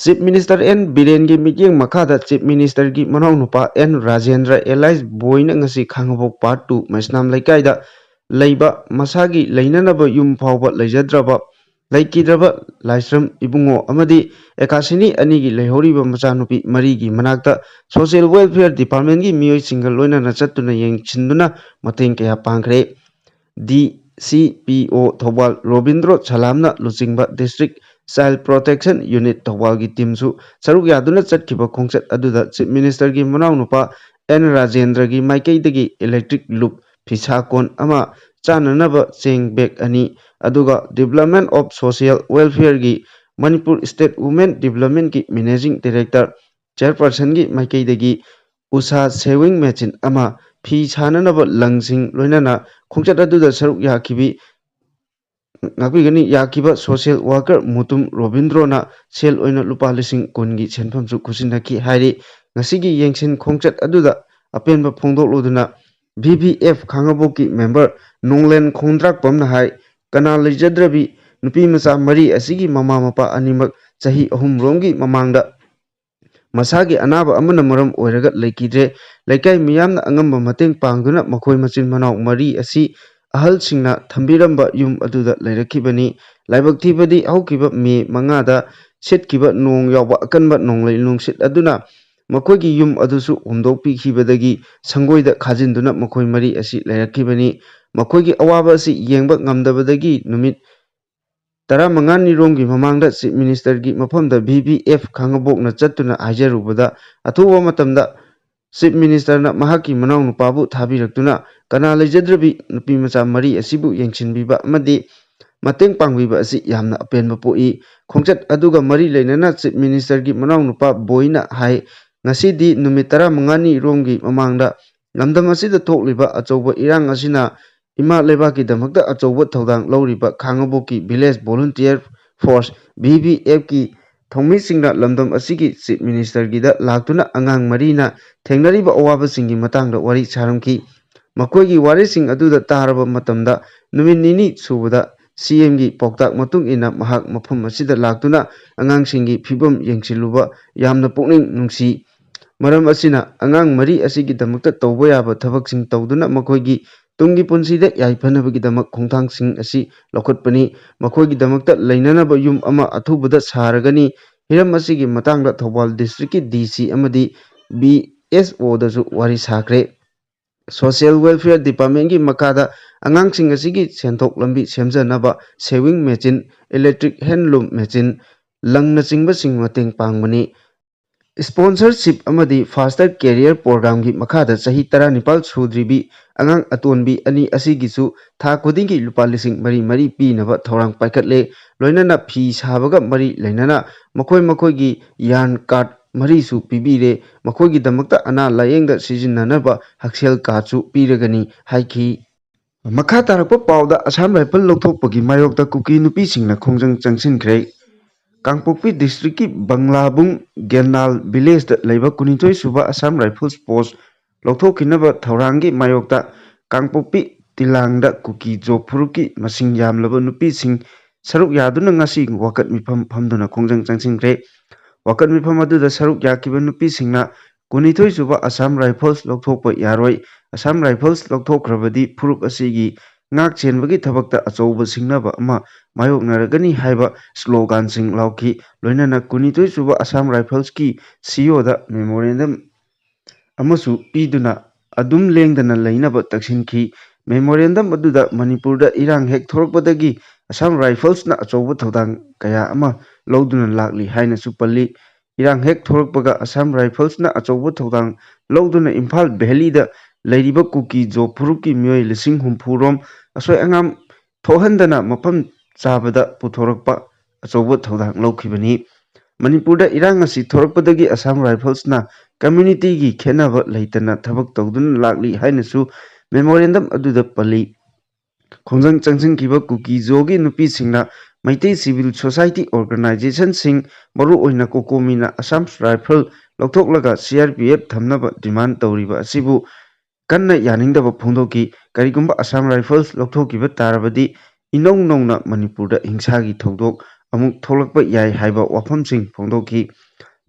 ꯆꯤꯐ ꯃꯤꯅꯤꯁꯇꯔ ꯑꯦꯟ ꯕꯤꯔꯦꯟꯒꯤ ꯃꯤꯠꯌꯦꯡ ꯃꯈꯥꯗ ꯆꯤꯐ ꯃꯤꯅꯤꯁꯇꯔꯒꯤ ꯃꯅꯥꯎꯅꯨꯄꯥ ꯑꯦꯟ ꯔꯥꯖꯦꯟꯗ꯭ꯔ ꯑꯦꯂꯥꯏꯁ ꯕꯣꯏꯅ ꯉꯁꯤ ꯈꯥꯉꯕꯣꯛ ꯄꯥꯔꯠ ꯇꯨ ꯃꯩꯁꯅꯥꯝ ꯂꯩꯀꯥꯏꯗ ꯂꯩꯕ ꯃꯁꯥꯒꯤ ꯂꯩꯅꯅꯕ ꯌꯨꯝ ꯐꯥꯎꯕ ꯂꯩꯖꯗ꯭ꯔꯕ, ꯂꯩꯈꯤꯗ꯭ꯔꯕ ꯂꯥꯏꯁ꯭ꯔꯝ ꯏꯕꯨꯡꯉꯣ ꯑꯃꯗꯤ ꯑꯦꯀꯥꯁꯤꯅꯤ ꯑꯅꯤꯒꯤ ꯂꯩꯍꯧꯔꯤꯕ ꯃꯆꯥꯅꯨꯄꯤ ꯃꯔꯤꯒꯤ ꯃꯅꯥꯛꯇ ꯁꯣꯁꯤꯌꯦꯜ ꯋꯦꯜꯐꯤꯌꯔ ꯗꯤꯄꯥꯔꯠꯃꯦꯟꯒꯤ ꯃꯤꯑꯣꯏꯁꯤꯡꯒ ꯂꯣꯏꯅꯅ ꯆꯠꯇꯨꯅ ꯌꯦꯡꯁꯤꯟꯗꯨꯅ ꯃꯇꯦꯡ ꯀꯌꯥ ꯄꯥꯡꯈ꯭ꯔꯦ꯫ ꯗꯤ ꯁꯤ ꯄꯤ ꯑꯣ ꯊꯧꯕꯥꯜ ꯔꯣꯕꯤꯟꯗ꯭ꯔꯣ ꯁꯂꯥꯝꯅ ꯂꯨꯆꯤꯡꯕ ꯗꯤꯁꯇ꯭ꯔꯤꯛ ꯆꯥꯏꯜ ꯄ꯭ꯔꯣꯇꯦꯛꯁꯟ ꯌꯨꯅꯤꯠ ꯊꯧꯕꯥꯜꯒꯤ ꯇꯤꯝꯁꯨ ꯁꯔꯨꯛ ꯌꯥꯗꯨꯅ ꯆꯠꯈꯤꯕ ꯈꯣꯡꯆꯠ ꯑꯗꯨꯗ ꯆꯤꯐ ꯃꯤꯅꯤꯁꯇꯔꯒꯤ ꯃꯅꯥꯎꯅꯨꯄꯥ ꯑꯦꯟ ꯔꯥꯖꯦꯟꯗ꯭ꯔꯒꯤ ꯃꯥꯏꯀꯩꯗꯒꯤ ꯏꯂꯦꯛꯇ꯭ꯔꯤꯛ ꯂꯨꯞ, ꯐꯤꯁꯥ ꯀꯣꯟ ꯑꯃ ꯆꯥꯅꯅꯕ ꯆꯦꯡ ꯕꯦꯒ ꯑꯅꯤ, ꯑꯗꯨꯒ Department of Social Welfare ꯒꯤ ꯃꯅꯤꯄꯨꯔ ꯁ꯭ꯇꯦꯠ ꯋꯨꯃꯦꯟ ꯗꯤꯕ꯭ꯂꯞꯃꯦꯟꯠꯀꯤ ꯃꯦꯅꯦꯖꯤꯡ ꯗꯤꯔꯦꯛꯇꯔ ꯆꯦꯌꯔꯄꯔꯁꯟꯒꯤ ꯃꯥꯏꯀꯩꯗꯒꯤ ꯎꯁꯥ ꯁꯦꯋꯤꯡ ꯃꯦꯆꯤꯟ ꯑꯃ, ꯐꯤ ꯁꯥꯅꯅꯕ ꯂꯪꯁꯤꯡ, ꯂꯣꯏꯅꯅ ꯈꯣꯡꯆꯠ ꯑꯗꯨꯗ ꯁꯔꯨꯛ ꯌꯥꯈꯤꯕꯤ, ꯉꯥꯛꯄꯤꯒꯅꯤ, ꯌꯥꯈꯤꯕ ꯁꯣꯁꯤꯌꯦꯜ ꯋꯥꯔꯀꯔ ꯃꯨꯇꯨꯝ ꯔꯣꯕꯤꯟꯗ꯭ꯔꯣꯅ ꯁꯦꯜ ꯑꯣꯏꯅ ꯂꯨꯄꯥ ꯂꯤꯁꯤꯡ ꯀꯨꯟꯒꯤ ꯁꯦꯟꯐꯝꯁꯨ ꯈꯨꯠꯁꯤꯟꯅꯈꯤ ꯍꯥꯏꯔꯤ꯫ ꯉꯁꯤꯒꯤ ꯌꯦꯡꯁꯤꯟ ꯈꯣꯡꯆꯠ ꯑꯗꯨꯗ ꯑꯄꯦꯟꯕ ꯐꯣꯡꯗꯣꯛꯂꯨꯗꯨꯅ ꯚꯤ ꯚꯤ ꯑꯦꯐ ꯈꯥꯉꯕꯣꯛꯀꯤ ꯃꯦꯝꯕꯔ ꯅꯣꯡꯂꯦꯟ ꯈꯣꯡꯗ꯭ꯔꯥꯛꯄꯝꯅ ꯍꯥꯏ, ꯀꯅꯥ ꯂꯩꯖꯗ꯭ꯔꯕꯤ ꯅꯨꯄꯤ ꯃꯆꯥ ꯃꯔꯤ ꯑꯁꯤꯒꯤ ꯃꯃꯥ ꯃꯄꯥ ꯑꯅꯤꯃꯛ ꯆꯍꯤ ꯑꯍꯨꯝ ꯔꯣꯝꯒꯤ ꯃꯃꯥꯡꯗ ꯃꯁꯥꯒꯤ ꯑꯅꯥꯕ ꯑꯃꯅ ꯃꯔꯝ ꯑꯣꯏꯔꯒ ꯂꯩꯈꯤꯗ꯭ꯔꯦ꯫ ꯂꯩꯀꯥꯏ ꯃꯤꯌꯥꯝꯅ ꯑꯉꯝꯕ ꯃꯇꯦꯡ ꯄꯥꯡꯗꯨꯅ ꯃꯈꯣꯏ ꯃꯆꯤꯟ ꯃꯅꯥꯎ ꯃꯔꯤ ꯑꯁꯤ ꯑꯍꯜꯁꯤꯡꯅ ꯊꯝꯕꯤꯔꯝꯕ ꯌꯨꯝ ꯑꯗꯨꯗ ꯂꯩꯔꯛꯈꯤꯕꯅꯤ꯫ ꯂꯥꯏꯕꯛ ꯊꯤꯕꯗꯤ ꯍꯧꯈꯤꯕ ꯃꯦ ꯃꯉꯥꯗ ꯁꯤꯠꯈꯤꯕ ꯅꯣꯡ ꯌꯥꯎꯕ ꯑꯀꯟꯕ ꯅꯣꯡꯂꯩ ꯅꯨꯡꯁꯤꯠ ꯑꯗꯨꯅ ꯃꯈꯣꯏꯒꯤ ꯌꯨꯝ ꯑꯗꯨꯁꯨ ꯍꯨꯝꯗꯣꯛꯄꯤꯈꯤꯕꯗꯒꯤ ꯁꯪꯒꯣꯏꯗ ꯈꯥꯖꯤꯟꯗꯨꯅ ꯃꯈꯣꯏ ꯃꯔꯤ ꯑꯁꯤ ꯂꯩꯔꯛꯈꯤꯕꯅꯤ꯫ ꯃꯈꯣꯏꯒꯤ ꯑꯋꯥꯕ ꯑꯁꯤ ꯌꯦꯡꯕ ꯉꯝꯗꯕꯗꯒꯤ ꯅꯨꯃꯤꯠ ꯇꯔꯥꯃꯉꯥꯅꯤꯔꯣꯝꯒꯤ ꯃꯃꯥꯡꯗ Chief Ministerꯒꯤ ꯃꯐꯝꯗ V V F ꯈꯥꯡꯉꯕꯣꯛꯅ ꯆꯠꯇꯨꯅ ꯍꯥꯏꯖꯔꯨꯕꯗ, ꯑꯊꯨꯕ ꯃꯇꯝꯗ Chief Ministerꯅ ꯃꯍꯥꯛꯀꯤ ꯃꯅꯥꯎꯅꯨꯄꯥꯕꯨ ꯊꯥꯕꯤꯔꯛꯇꯨꯅ ꯀꯅꯥ ꯂꯩꯖꯗ꯭ꯔꯕꯤ ꯅꯨꯄꯤ ꯃꯆꯥ ꯃꯔꯤ ꯑꯁꯤꯕꯨ ꯌꯦꯡꯁꯤꯟꯕꯤꯕ ꯑꯃꯗꯤ ꯃꯇꯦꯡ ꯄꯥꯡꯕꯤꯕ ꯑꯁꯤ ꯌꯥꯝꯅ ꯑꯄꯦꯟꯕ ꯄꯣꯛꯏ꯫ ꯈꯣꯡꯆꯠ ꯑꯗꯨꯒ ꯃꯔꯤ ꯂꯩꯅꯅ Chief Ministerꯒꯤ ꯃꯅꯥꯎꯅꯨꯄꯥ ꯕꯣꯏꯅ ꯍꯥꯏ, ꯉꯁꯤꯗꯤ ꯅꯨꯃꯤꯠ ꯇꯔꯥꯃꯉꯥꯅꯤꯔꯣꯝꯒꯤ ꯃꯃꯥꯡꯗ ꯂꯝꯗꯝ ꯑꯁꯤꯗ ꯊꯣꯛꯂꯤꯕ ꯑꯆꯧꯕ ꯏꯔꯥꯡ ꯑꯁꯤꯅ ꯏꯃꯥ ꯂꯩꯕꯥꯛꯀꯤꯗꯃꯛꯇ ꯑꯆꯧꯕ ꯊꯧꯗꯥꯡ ꯂꯧꯔꯤꯕ ꯈꯥꯡꯉꯕꯣꯛꯀꯤ Village Volunteer Force, V V Fꯀꯤ ꯊꯧꯃꯤꯁꯤꯡꯅ ꯂꯝꯗꯝ ꯑꯁꯤꯒꯤ Chief Ministerꯒꯤꯗ ꯂꯥꯛꯇꯨꯅ ꯑꯉꯥꯡ ꯃꯔꯤꯅ ꯊꯦꯡꯅꯔꯤꯕ ꯑꯋꯥꯕꯁꯤꯡꯒꯤ ꯃꯇꯥꯡꯗ ꯋꯥꯔꯤ ꯁꯥꯔꯝꯈꯤ꯫ ꯃꯈꯣꯏꯒꯤ ꯋꯥꯔꯤꯁꯤꯡ ꯑꯗꯨꯗ ꯇꯥꯔꯕ ꯃꯇꯝꯗ, ꯅꯨꯃꯤꯠ ꯅꯤꯅꯤ ꯁꯨꯕꯗ CMꯒꯤ ꯄꯥꯎꯇꯥꯛ ꯃꯇꯨꯡ ꯏꯟꯅ ꯃꯍꯥꯛ ꯃꯐꯝ ꯑꯁꯤꯗ ꯂꯥꯛꯇꯨꯅ ꯑꯉꯥꯡꯁꯤꯡꯒꯤ ꯐꯤꯕꯝ ꯌꯦꯡꯁꯤꯜꯂꯨꯕ ꯌꯥꯝꯅ ꯄꯨꯛꯅꯤꯡ ꯅꯨꯡꯁꯤ꯫ ꯃꯔꯝ ꯑꯁꯤꯅ, ꯑꯉꯥꯡ ꯃꯔꯤ ꯑꯁꯤꯒꯤꯗꯃꯛꯇ ꯇꯧꯕ ꯌꯥꯕ ꯊꯕꯛꯁꯤꯡ ꯇꯧꯗꯨꯅ ꯃꯈꯣꯏꯒꯤ ꯇꯨꯡꯒꯤ ꯄꯨꯟꯁꯤꯗ ꯌꯥꯏꯐꯅꯕꯒꯤꯗꯃꯛ ꯈꯣꯡꯊꯥꯡꯁꯤꯡ ꯑꯁꯤ ꯂꯧꯈꯠꯄꯅꯤ꯫ ꯃꯈꯣꯏꯒꯤꯗꯃꯛꯇ ꯂꯩꯅꯅꯕ ꯌꯨꯝ ꯑꯃ ꯑꯊꯨꯕꯗ ꯁꯥꯔꯒꯅꯤ꯫ ꯍꯤꯔꯝ ꯑꯁꯤꯒꯤ ꯃꯇꯥꯡꯗ ꯊꯧꯕꯥꯜ districtꯀꯤ DC ꯑꯃꯗꯤ VSOꯗꯁꯨ ꯋꯥꯔꯤ ꯁꯥꯈ꯭ꯔꯦ꯫ Social Welfare Departmentꯀꯤ ꯃꯈꯥꯗ ꯑꯉꯥꯡꯁꯤꯡ ꯑꯁꯤꯒꯤ ꯁꯦꯟꯊꯣꯛ ꯂꯝꯕꯤ ꯁꯦꯝꯖꯅꯕ sewing machine, electric handloom machine, ꯂꯪꯅꯆꯤꯡꯕꯁꯤꯡ ꯃꯇꯦꯡ ꯄꯥꯡꯕꯅꯤ꯫ Sponsorship ꯑꯃꯗꯤ Foster Career Programꯒꯤ ꯃꯈꯥꯗ ꯆꯍꯤ ꯇꯔꯥꯅꯤꯄꯥꯜ ꯁꯨꯗ꯭ꯔꯤꯕꯤ ꯑꯉꯥꯡ ꯑꯇꯣꯟꯕꯤ ꯑꯅꯤ ꯑꯁꯤꯒꯤꯁꯨ ꯊꯥ ꯈꯨꯗꯤꯡꯒꯤ ꯂꯨꯄꯥ ꯂꯤꯁꯤꯡ ꯃꯔꯤ ꯃꯔꯤ ꯄꯤꯅꯕ ꯊꯧꯔꯥꯡ ꯄꯥꯏꯈꯠꯂꯦ꯫ ꯂꯣꯏꯅꯅ ꯐꯤ ꯁꯥꯕꯒ ꯃꯔꯤ ꯂꯩꯅꯅ ꯃꯈꯣꯏ ꯃꯈꯣꯏꯒꯤ yarn card ꯃꯔꯤꯁꯨ ꯄꯤꯕꯤꯔꯦ꯫ ꯃꯈꯣꯏꯒꯤꯗꯃꯛꯇ ꯑꯅꯥ ꯂꯥꯌꯦꯡꯗ ꯁꯤꯖꯤꯟꯅꯅꯕ ꯍꯛꯁꯦꯜ cardꯁꯨ ꯄꯤꯔꯒꯅꯤ ꯍꯥꯏꯈꯤ꯫ ꯃꯈꯥ ꯇꯥꯔꯛꯄ ꯄꯥꯎꯗ ꯑꯁꯥꯝ ꯔꯥꯏꯐꯜ ꯂꯧꯊꯣꯛꯄꯒꯤ ꯃꯥꯌꯣꯛꯇ ꯀꯨꯀꯤ ꯅꯨꯄꯤꯁꯤꯡꯅ ꯈꯣꯡꯖꯪ ꯆꯪꯁꯤꯟꯈ꯭ꯔꯦ꯫ ꯀꯥꯡꯄꯣꯛꯄꯤ districtꯀꯤ ꯕꯪꯂꯥꯕꯨꯡ ꯒꯦꯟꯅꯥꯜ villageꯇ ꯂꯩꯕ ꯀꯨꯟꯅꯤꯊꯣꯏ ꯁꯨꯕ ꯑꯁꯥꯝ ꯔꯥꯏꯐꯜꯁ post ꯂꯧꯊꯣꯛꯈꯤꯅꯕ ꯊꯧꯔꯥꯡꯒꯤ ꯃꯥꯌꯣꯛꯇ ꯀꯥꯡꯄꯣꯛꯄꯤ ꯇꯤꯂꯥꯡꯗ ꯀꯨꯀꯤ ꯖꯣ ꯐꯨꯔꯨꯞꯀꯤ ꯃꯁꯤꯡ ꯌꯥꯝꯂꯕ ꯅꯨꯄꯤꯁꯤꯡ ꯁꯔꯨꯛ ꯌꯥꯗꯨꯅ ꯉꯁꯤ ꯋꯥꯀꯠ ꯃꯤꯐꯝ ꯐꯝꯗꯨꯅ ꯈꯣꯡꯖꯪ ꯆꯪꯁꯤꯟꯈ꯭ꯔꯦ꯫ ꯋꯥꯀꯠ ꯃꯤꯐꯝ ꯑꯗꯨꯗ ꯁꯔꯨꯛ ꯌꯥꯈꯤꯕ ꯅꯨꯄꯤꯁꯤꯡꯅ ꯀꯨꯟꯅꯤꯊꯣꯏ ꯁꯨꯕ ꯑꯁꯥꯝ ꯔꯥꯏꯐꯜꯁ ꯂꯧꯊꯣꯛꯄ ꯌꯥꯔꯣꯏ, ꯑꯁꯥꯝ ꯔꯥꯏꯐꯜꯁ ꯂꯧꯊꯣꯛꯈ꯭ꯔꯕꯗꯤ ꯐꯨꯔꯨꯞ ꯑꯁꯤꯒꯤ ꯉꯥꯛ ꯆꯦꯟꯕꯒꯤ ꯊꯕꯛꯇ ꯑꯆꯧꯕ ꯁꯤꯡꯅꯕ ꯑꯃ ꯃꯥꯌꯣꯛꯅꯔꯒꯅꯤ ꯍꯥꯏꯕ sloganꯁꯤꯡ ꯂꯥꯎꯈꯤ꯫ ꯂꯣꯏꯅꯅ ꯀꯨꯟꯅꯤꯊꯣꯏ ꯁꯨꯕ ꯑꯁꯥꯝ ꯔꯥꯏꯐꯜꯁꯀꯤ CEOꯗ memorandum ꯑꯃꯁꯨ ꯄꯤꯗꯨꯅ ꯑꯗꯨꯝ ꯂꯦꯡꯗꯅ ꯂꯩꯅꯕ ꯇꯛꯁꯤꯟꯈꯤ꯫ Memorandum ꯑꯗꯨꯗ ꯃꯅꯤꯄꯨꯔꯗ ꯏꯔꯥꯡ ꯍꯦꯛ ꯊꯣꯔꯛꯄꯗꯒꯤ Assam Riflesꯅ ꯑꯆꯧꯕ ꯊꯧꯗꯥꯡ ꯀꯌꯥ ꯑꯃ ꯂꯧꯗꯨꯅ ꯂꯥꯛꯂꯤ ꯍꯥꯏꯅꯁꯨ ꯄꯜꯂꯤ꯫ ꯏꯔꯥꯡ ꯍꯦꯛ ꯊꯣꯔꯛꯄꯒ Assam Riflesꯅ ꯑꯆꯧꯕ ꯊꯧꯗꯥꯡ ꯂꯧꯗꯨꯅ ꯏꯝꯐꯥꯜ ꯚꯦꯂꯤꯗ ꯂꯩꯔꯤꯕ ꯀꯨꯀꯤ ꯖꯣ ꯐꯨꯔꯨꯞꯀꯤ ꯃꯤꯑꯣꯏ ꯂꯤꯁꯤꯡ ꯍꯨꯝꯐꯨ ꯔꯣꯝ ꯑꯁꯣꯏ ꯑꯉꯥꯝ ꯊꯣꯛꯍꯟꯗꯅ ꯃꯐꯝ ꯆꯥꯕꯗ ꯄꯨꯊꯣꯔꯛꯄ ꯑꯆꯧꯕ ꯊꯧꯗꯥꯡ ꯂꯧꯈꯤꯕꯅꯤ꯫ ꯃꯅꯤꯄꯨꯔꯗ ꯏꯔꯥꯡ ꯑꯁꯤ ꯊꯣꯔꯛꯄꯗꯒꯤ Assam Riflesꯅ communityꯒꯤ ꯈꯦꯠꯅꯕ ꯂꯩꯇꯅ ꯊꯕꯛ ꯇꯧꯗꯨꯅ ꯂꯥꯛꯂꯤ ꯍꯥꯏꯅꯁꯨ memorandum ꯑꯗꯨꯗ ꯄꯜꯂꯤ꯫ ꯈꯣꯡꯖꯪ ꯆꯪꯁꯤꯟꯈꯤꯕ ꯀꯨꯀꯤ ꯖꯣꯒꯤ ꯅꯨꯄꯤꯁꯤꯡꯅ ꯃꯩꯇꯩ civil society organizationꯁꯤꯡ, ꯃꯔꯨꯑꯣꯏꯅ COCOMIꯅ Assam Rifle ꯂꯧꯊꯣꯛꯂꯒ C R P F ꯊꯝꯅꯕ demand ꯇꯧꯔꯤꯕ ꯑꯁꯤꯕꯨ ꯀꯟꯅ ꯌꯥꯅꯤꯡꯗꯕ ꯐꯣꯡꯗꯣꯛꯈꯤ꯫ ꯀꯔꯤꯒꯨꯝꯕ Assam Rifles ꯂꯧꯊꯣꯛꯈꯤꯕ ꯇꯥꯔꯕꯗꯤ ꯏꯅꯧ ꯅꯧꯅ ꯃꯅꯤꯄꯨꯔꯗ ꯍꯤꯡꯁꯥꯒꯤ ꯊꯧꯗꯣꯛ ꯑꯃꯨꯛ ꯊꯣꯛꯂꯛꯄ ꯌꯥꯏ ꯍꯥꯏꯕ ꯋꯥꯐꯝꯁꯤꯡ ꯐꯣꯡꯗꯣꯛꯈꯤ꯫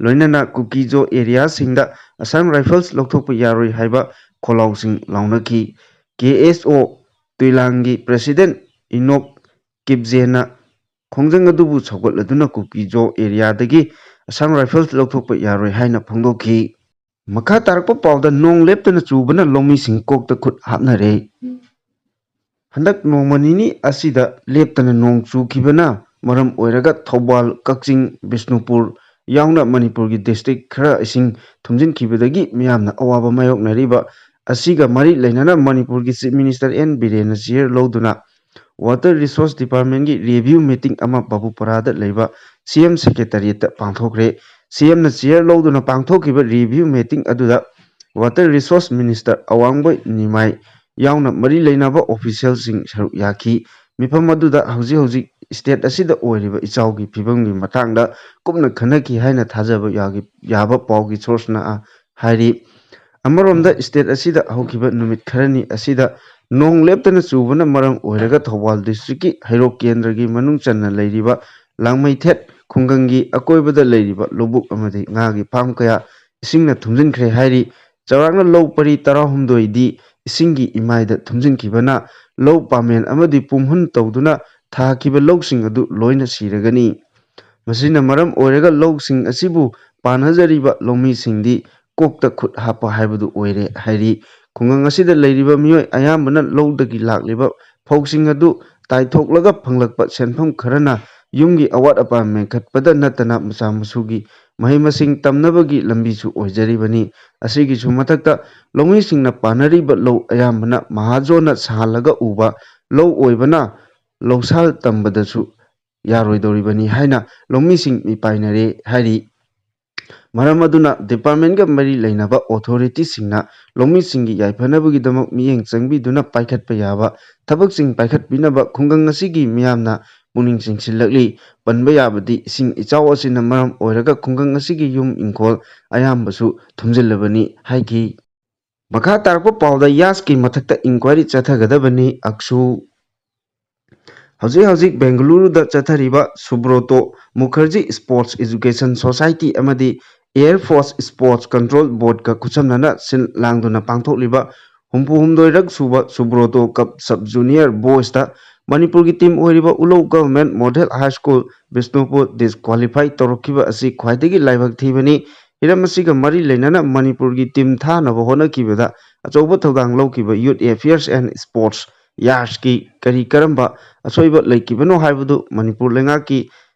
ꯂꯣꯏꯅꯅ ꯀꯨꯀꯤ ꯖꯣ areaꯁꯤꯡꯗ Assam Rifles ꯂꯧꯊꯣꯛꯄ ꯌꯥꯔꯣꯏ ꯍꯥꯏꯕ ꯈꯣꯜꯂꯥꯎꯁꯤꯡ ꯂꯥꯎꯅꯈꯤ꯫ K S O ꯇꯨꯏꯂꯥꯡꯒꯤ president Inox ꯀꯤꯞꯖꯦꯅ ꯈꯣꯡꯖꯪ ꯑꯗꯨꯕꯨ ꯁꯧꯒꯠꯂꯗꯨꯅ ꯀꯨꯀꯤ ꯖꯣ areaꯗꯒꯤ Assam Rifles ꯂꯧꯊꯣꯛꯄ ꯌꯥꯔꯣꯏ ꯍꯥꯏꯅ ꯐꯣꯡꯗꯣꯛꯈꯤ꯫ ꯃꯈꯥ ꯇꯥꯔꯛꯄ ꯄꯥꯎꯗ ꯅꯣꯡ ꯂꯦꯞꯇꯅ ꯆꯨꯕꯅ ꯂꯧꯃꯤꯁꯤꯡ ꯀꯣꯛꯇ ꯈꯨꯠ ꯍꯥꯞꯅꯔꯦ꯫ ꯍꯟꯗꯛ ꯅꯣꯡꯃ ꯅꯤꯅꯤ ꯑꯁꯤꯗ ꯂꯦꯞꯇꯅ ꯅꯣꯡ ꯆꯨꯈꯤꯕꯅ ꯃꯔꯝ ꯑꯣꯏꯔꯒ ꯊꯧꯕꯥꯜ, ꯀꯛꯆꯤꯡ, ꯕꯤꯁꯅꯨꯄꯨꯔ ꯌꯥꯎꯅ ꯃꯅꯤꯄꯨꯔꯒꯤ district ꯈꯔ ꯏꯁꯤꯡ ꯊꯨꯝꯖꯤꯟꯈꯤꯕꯗꯒꯤ ꯃꯤꯌꯥꯝꯅ ꯑꯋꯥꯕ ꯃꯥꯌꯣꯛꯅꯔꯤꯕ ꯑꯁꯤꯒ ꯃꯔꯤ ꯂꯩꯅꯅ ꯃꯅꯤꯄꯨꯔꯒꯤ Chief Minister N ꯕꯤꯔꯦꯟꯅ chair ꯂꯧꯗꯨꯅ Water Resource Departmentꯀꯤ review meeting ꯑꯃ ꯕꯥꯕꯨꯄꯔꯥꯗ ꯂꯩꯕ C M Secretariatꯇ ꯄꯥꯡꯊꯣꯛꯈ꯭ꯔꯦ꯫ C Mꯅ chair ꯂꯧꯗꯨꯅ ꯄꯥꯡꯊꯣꯛꯈꯤꯕ review meeting ꯑꯗꯨꯗ Water Resource Minister ꯑꯋꯥꯡꯕꯣꯏ ꯅꯤꯃꯥꯏ ꯌꯥꯎꯅ ꯃꯔꯤ ꯂꯩꯅꯕ officialꯁꯤꯡ ꯁꯔꯨꯛ ꯌꯥꯈꯤ꯫ ꯃꯤꯐꯝ ꯑꯗꯨꯗ ꯍꯧꯖꯤꯛ ꯍꯧꯖꯤꯛ state ꯑꯁꯤꯗ ꯑꯣꯏꯔꯤꯕ ꯏꯆꯥꯎꯒꯤ ꯐꯤꯕꯝꯒꯤ ꯃꯇꯥꯡꯗ ꯀꯨꯞꯅ ꯈꯟꯅꯈꯤ ꯍꯥꯏꯅ ꯊꯥꯖꯕ ꯌꯥꯒꯤ-, ꯌꯥꯕ ꯄꯥꯎꯒꯤ sourceꯅ ꯍꯥꯏꯔꯤ꯫ ꯑꯃꯔꯣꯝꯗ state ꯑꯁꯤꯗ ꯍꯧꯈꯤꯕ ꯅꯨꯃꯤꯠ ꯈꯔꯅꯤ ꯑꯁꯤꯗ ꯅꯣꯡ ꯂꯦꯞꯇꯅ ꯆꯨꯕꯅ ꯃꯔꯝ ꯑꯣꯏꯔꯒ ꯊꯧꯕꯥꯜ districtꯀꯤ ꯍꯩꯔꯣꯛ ꯀꯦꯟꯗ꯭ꯔꯒꯤ ꯃꯅꯨꯡ ꯆꯟꯅ ꯂꯩꯔꯤꯕ ꯂꯥꯡꯃꯩꯊꯦꯠ ꯈꯨꯡꯒꯪꯒꯤ ꯑꯀꯣꯏꯕꯗ ꯂꯩꯔꯤꯕ ꯂꯧꯕꯨꯛ ꯑꯃꯗꯤ ꯉꯥꯒꯤ farm ꯀꯌꯥ ꯏꯁꯤꯡꯅ ꯊꯨꯝꯖꯤꯟꯈ꯭ꯔꯦ ꯍꯥꯏꯔꯤ꯫ ꯆꯥꯎꯔꯥꯛꯅ ꯂꯧ ꯄꯔꯤ ꯇꯔꯥꯍꯨꯝꯗꯣꯏꯗꯤ ꯏꯁꯤꯡꯒꯤ ꯏꯃꯥꯏꯗ ꯊꯨꯝꯖꯤꯟꯈꯤꯕꯅ ꯂꯧ ꯄꯥꯃꯦꯟ ꯑꯃꯗꯤ ꯄꯨꯝꯍꯨꯟ ꯇꯧꯗꯨꯅ ꯊꯥꯈꯤꯕ ꯂꯧꯁꯤꯡ ꯑꯗꯨ ꯂꯣꯏꯅ ꯁꯤꯔꯒꯅꯤ꯫ ꯃꯁꯤꯅ ꯃꯔꯝ ꯑꯣꯏꯔꯒ ꯂꯧꯁꯤꯡ ꯑꯁꯤꯕꯨ ꯄꯥꯟꯅꯖꯔꯤꯕ ꯂꯧꯃꯤꯁꯤꯡꯗꯤ ꯀꯣꯛꯇ ꯈꯨꯠ ꯍꯥꯞꯄ ꯍꯥꯏꯕꯗꯨ ꯑꯣꯏꯔꯦ ꯍꯥꯏꯔꯤ꯫ ꯈꯨꯡꯒꯪ ꯑꯁꯤꯗ ꯂꯩꯔꯤꯕ ꯃꯤꯑꯣꯏ ꯑꯌꯥꯝꯕꯅ ꯂꯧꯗꯒꯤ ꯂꯥꯛꯂꯤꯕ ꯐꯧꯁꯤꯡ ꯑꯗꯨ ꯇꯥꯏꯊꯣꯛꯂꯒ ꯐꯪꯂꯛꯄ ꯁꯦꯟꯐꯝ ꯈꯔꯅ ꯌꯨꯝꯒꯤ ꯑꯋꯥꯠ ꯑꯄꯥ ꯃꯦꯟꯈꯠꯄꯗ ꯅꯠꯇꯅ ꯃꯆꯥ ꯃꯁꯨꯒꯤ ꯃꯍꯩ ꯃꯁꯤꯡ ꯇꯝꯅꯕꯒꯤ ꯂꯝꯕꯤꯁꯨ ꯑꯣꯏꯖꯔꯤꯕꯅꯤ꯫ ꯑꯁꯤꯒꯤꯁꯨ ꯃꯊꯛꯇ ꯂꯧꯃꯤꯁꯤꯡꯅ ꯄꯥꯟꯅꯔꯤꯕ ꯂꯧ ꯑꯌꯥꯝꯕꯅ ꯃꯍꯥꯖꯣꯟꯅ ꯁꯥꯍꯜꯂꯒ ꯎꯕ ꯂꯧ ꯑꯣꯏꯕꯅ ꯂꯧꯁꯥꯜ ꯇꯝꯕꯗꯁꯨ ꯌꯥꯔꯣꯏꯗꯧꯔꯤꯕꯅꯤ ꯍꯥꯏꯅ ꯂꯧꯃꯤꯁꯤꯡ ꯃꯤꯄꯥꯏꯅꯔꯦ ꯍꯥꯏꯔꯤ꯫ ꯃꯔꯝ ꯑꯗꯨꯅ departmentꯀ ꯃꯔꯤ ꯂꯩꯅꯕ authorityꯁꯤꯡꯅ ꯂꯧꯃꯤꯁꯤꯡꯒꯤ ꯌꯥꯏꯐꯅꯕꯒꯤꯗꯃꯛ ꯃꯤꯠꯌꯦꯡ ꯆꯪꯕꯤꯗꯨꯅ ꯄꯥꯏꯈꯠꯄ ꯌꯥꯕ ꯊꯕꯛꯁꯤꯡ ꯄꯥꯏꯈꯠꯄꯤꯅꯕ ꯈꯨꯡꯒꯪ ꯑꯁꯤꯒꯤ ꯃꯤꯌꯥꯝꯅ ꯄꯨꯛꯅꯤꯡ ꯆꯤꯡꯁꯤꯜꯂꯛꯂꯤ꯫ ꯄꯟꯕ ꯌꯥꯕꯗꯤ ꯏꯁꯤꯡ ꯏꯆꯥꯎ ꯑꯁꯤꯅ ꯃꯔꯝ ꯑꯣꯏꯔꯒ ꯈꯨꯡꯒꯪ ꯑꯁꯤꯒꯤ ꯌꯨꯝ ꯏꯪꯈꯣꯜ ꯑꯌꯥꯝꯕꯁꯨ ꯊꯨꯝꯖꯤꯜꯂꯕꯅꯤ ꯍꯥꯏꯈꯤ꯫ ꯃꯈꯥ ꯇꯥꯔꯛꯄ ꯄꯥꯎꯗ ꯌꯥꯁꯀꯤ ꯃꯊꯛꯇ inquiry ꯆꯠꯊꯒꯗꯕꯅꯤ꯫ ꯑꯛꯁꯨ ꯍꯧꯖꯤꯛ ꯍꯧꯖꯤꯛ ꯕꯦꯡꯒꯂꯨꯔꯨꯗ ꯆꯠꯊꯔꯤꯕ ꯁꯨꯕ꯭ꯔꯣꯇꯣ ꯃꯨꯈꯔꯖꯤ Sports Education Society ꯑꯃꯗꯤ Air Force Sports Control Boardꯀ ꯈꯨꯠꯁꯝꯅꯅ ꯁꯤꯜ ꯂꯥꯡꯗꯨꯅ ꯄꯥꯡꯊꯣꯛꯂꯤꯕ ꯍꯨꯝꯐꯨ ꯍꯨꯝꯗꯣꯏꯔꯛ ꯁꯨꯕ ꯁꯨꯕ꯭ꯔꯣꯇꯣ ꯀꯞ Sub Junior Boysꯇ ꯃꯅꯤꯄꯨꯔꯒꯤ team ꯑꯣꯏꯔꯤꯕ ꯎꯂꯧ Government Model High School Bishnupur disqualify ꯇꯧꯔꯛꯈꯤꯕ ꯑꯁꯤ ꯈ꯭ꯋꯥꯏꯗꯒꯤ ꯂꯥꯏꯕꯛ ꯊꯤꯕꯅꯤ꯫ ꯍꯤꯔꯝ ꯑꯁꯤꯒ ꯃꯔꯤ ꯂꯩꯅꯅ ꯃꯅꯤꯄꯨꯔꯒꯤ team ꯊꯥꯅꯕ ꯍꯣꯠꯅꯈꯤꯕꯗ ꯑꯆꯧꯕ ꯊꯧꯗꯥꯡ ꯂꯧꯈꯤꯕ Youth Affairs and Sports ꯌꯥꯁꯀꯤ ꯀꯔꯤ ꯀꯔꯝꯕ ꯑꯁꯣꯏꯕ ꯂꯩꯈꯤꯕꯅꯣ ꯍꯥꯏꯕꯗꯨ ꯃꯅꯤꯄꯨꯔ ꯂꯩꯉꯥꯛꯀꯤ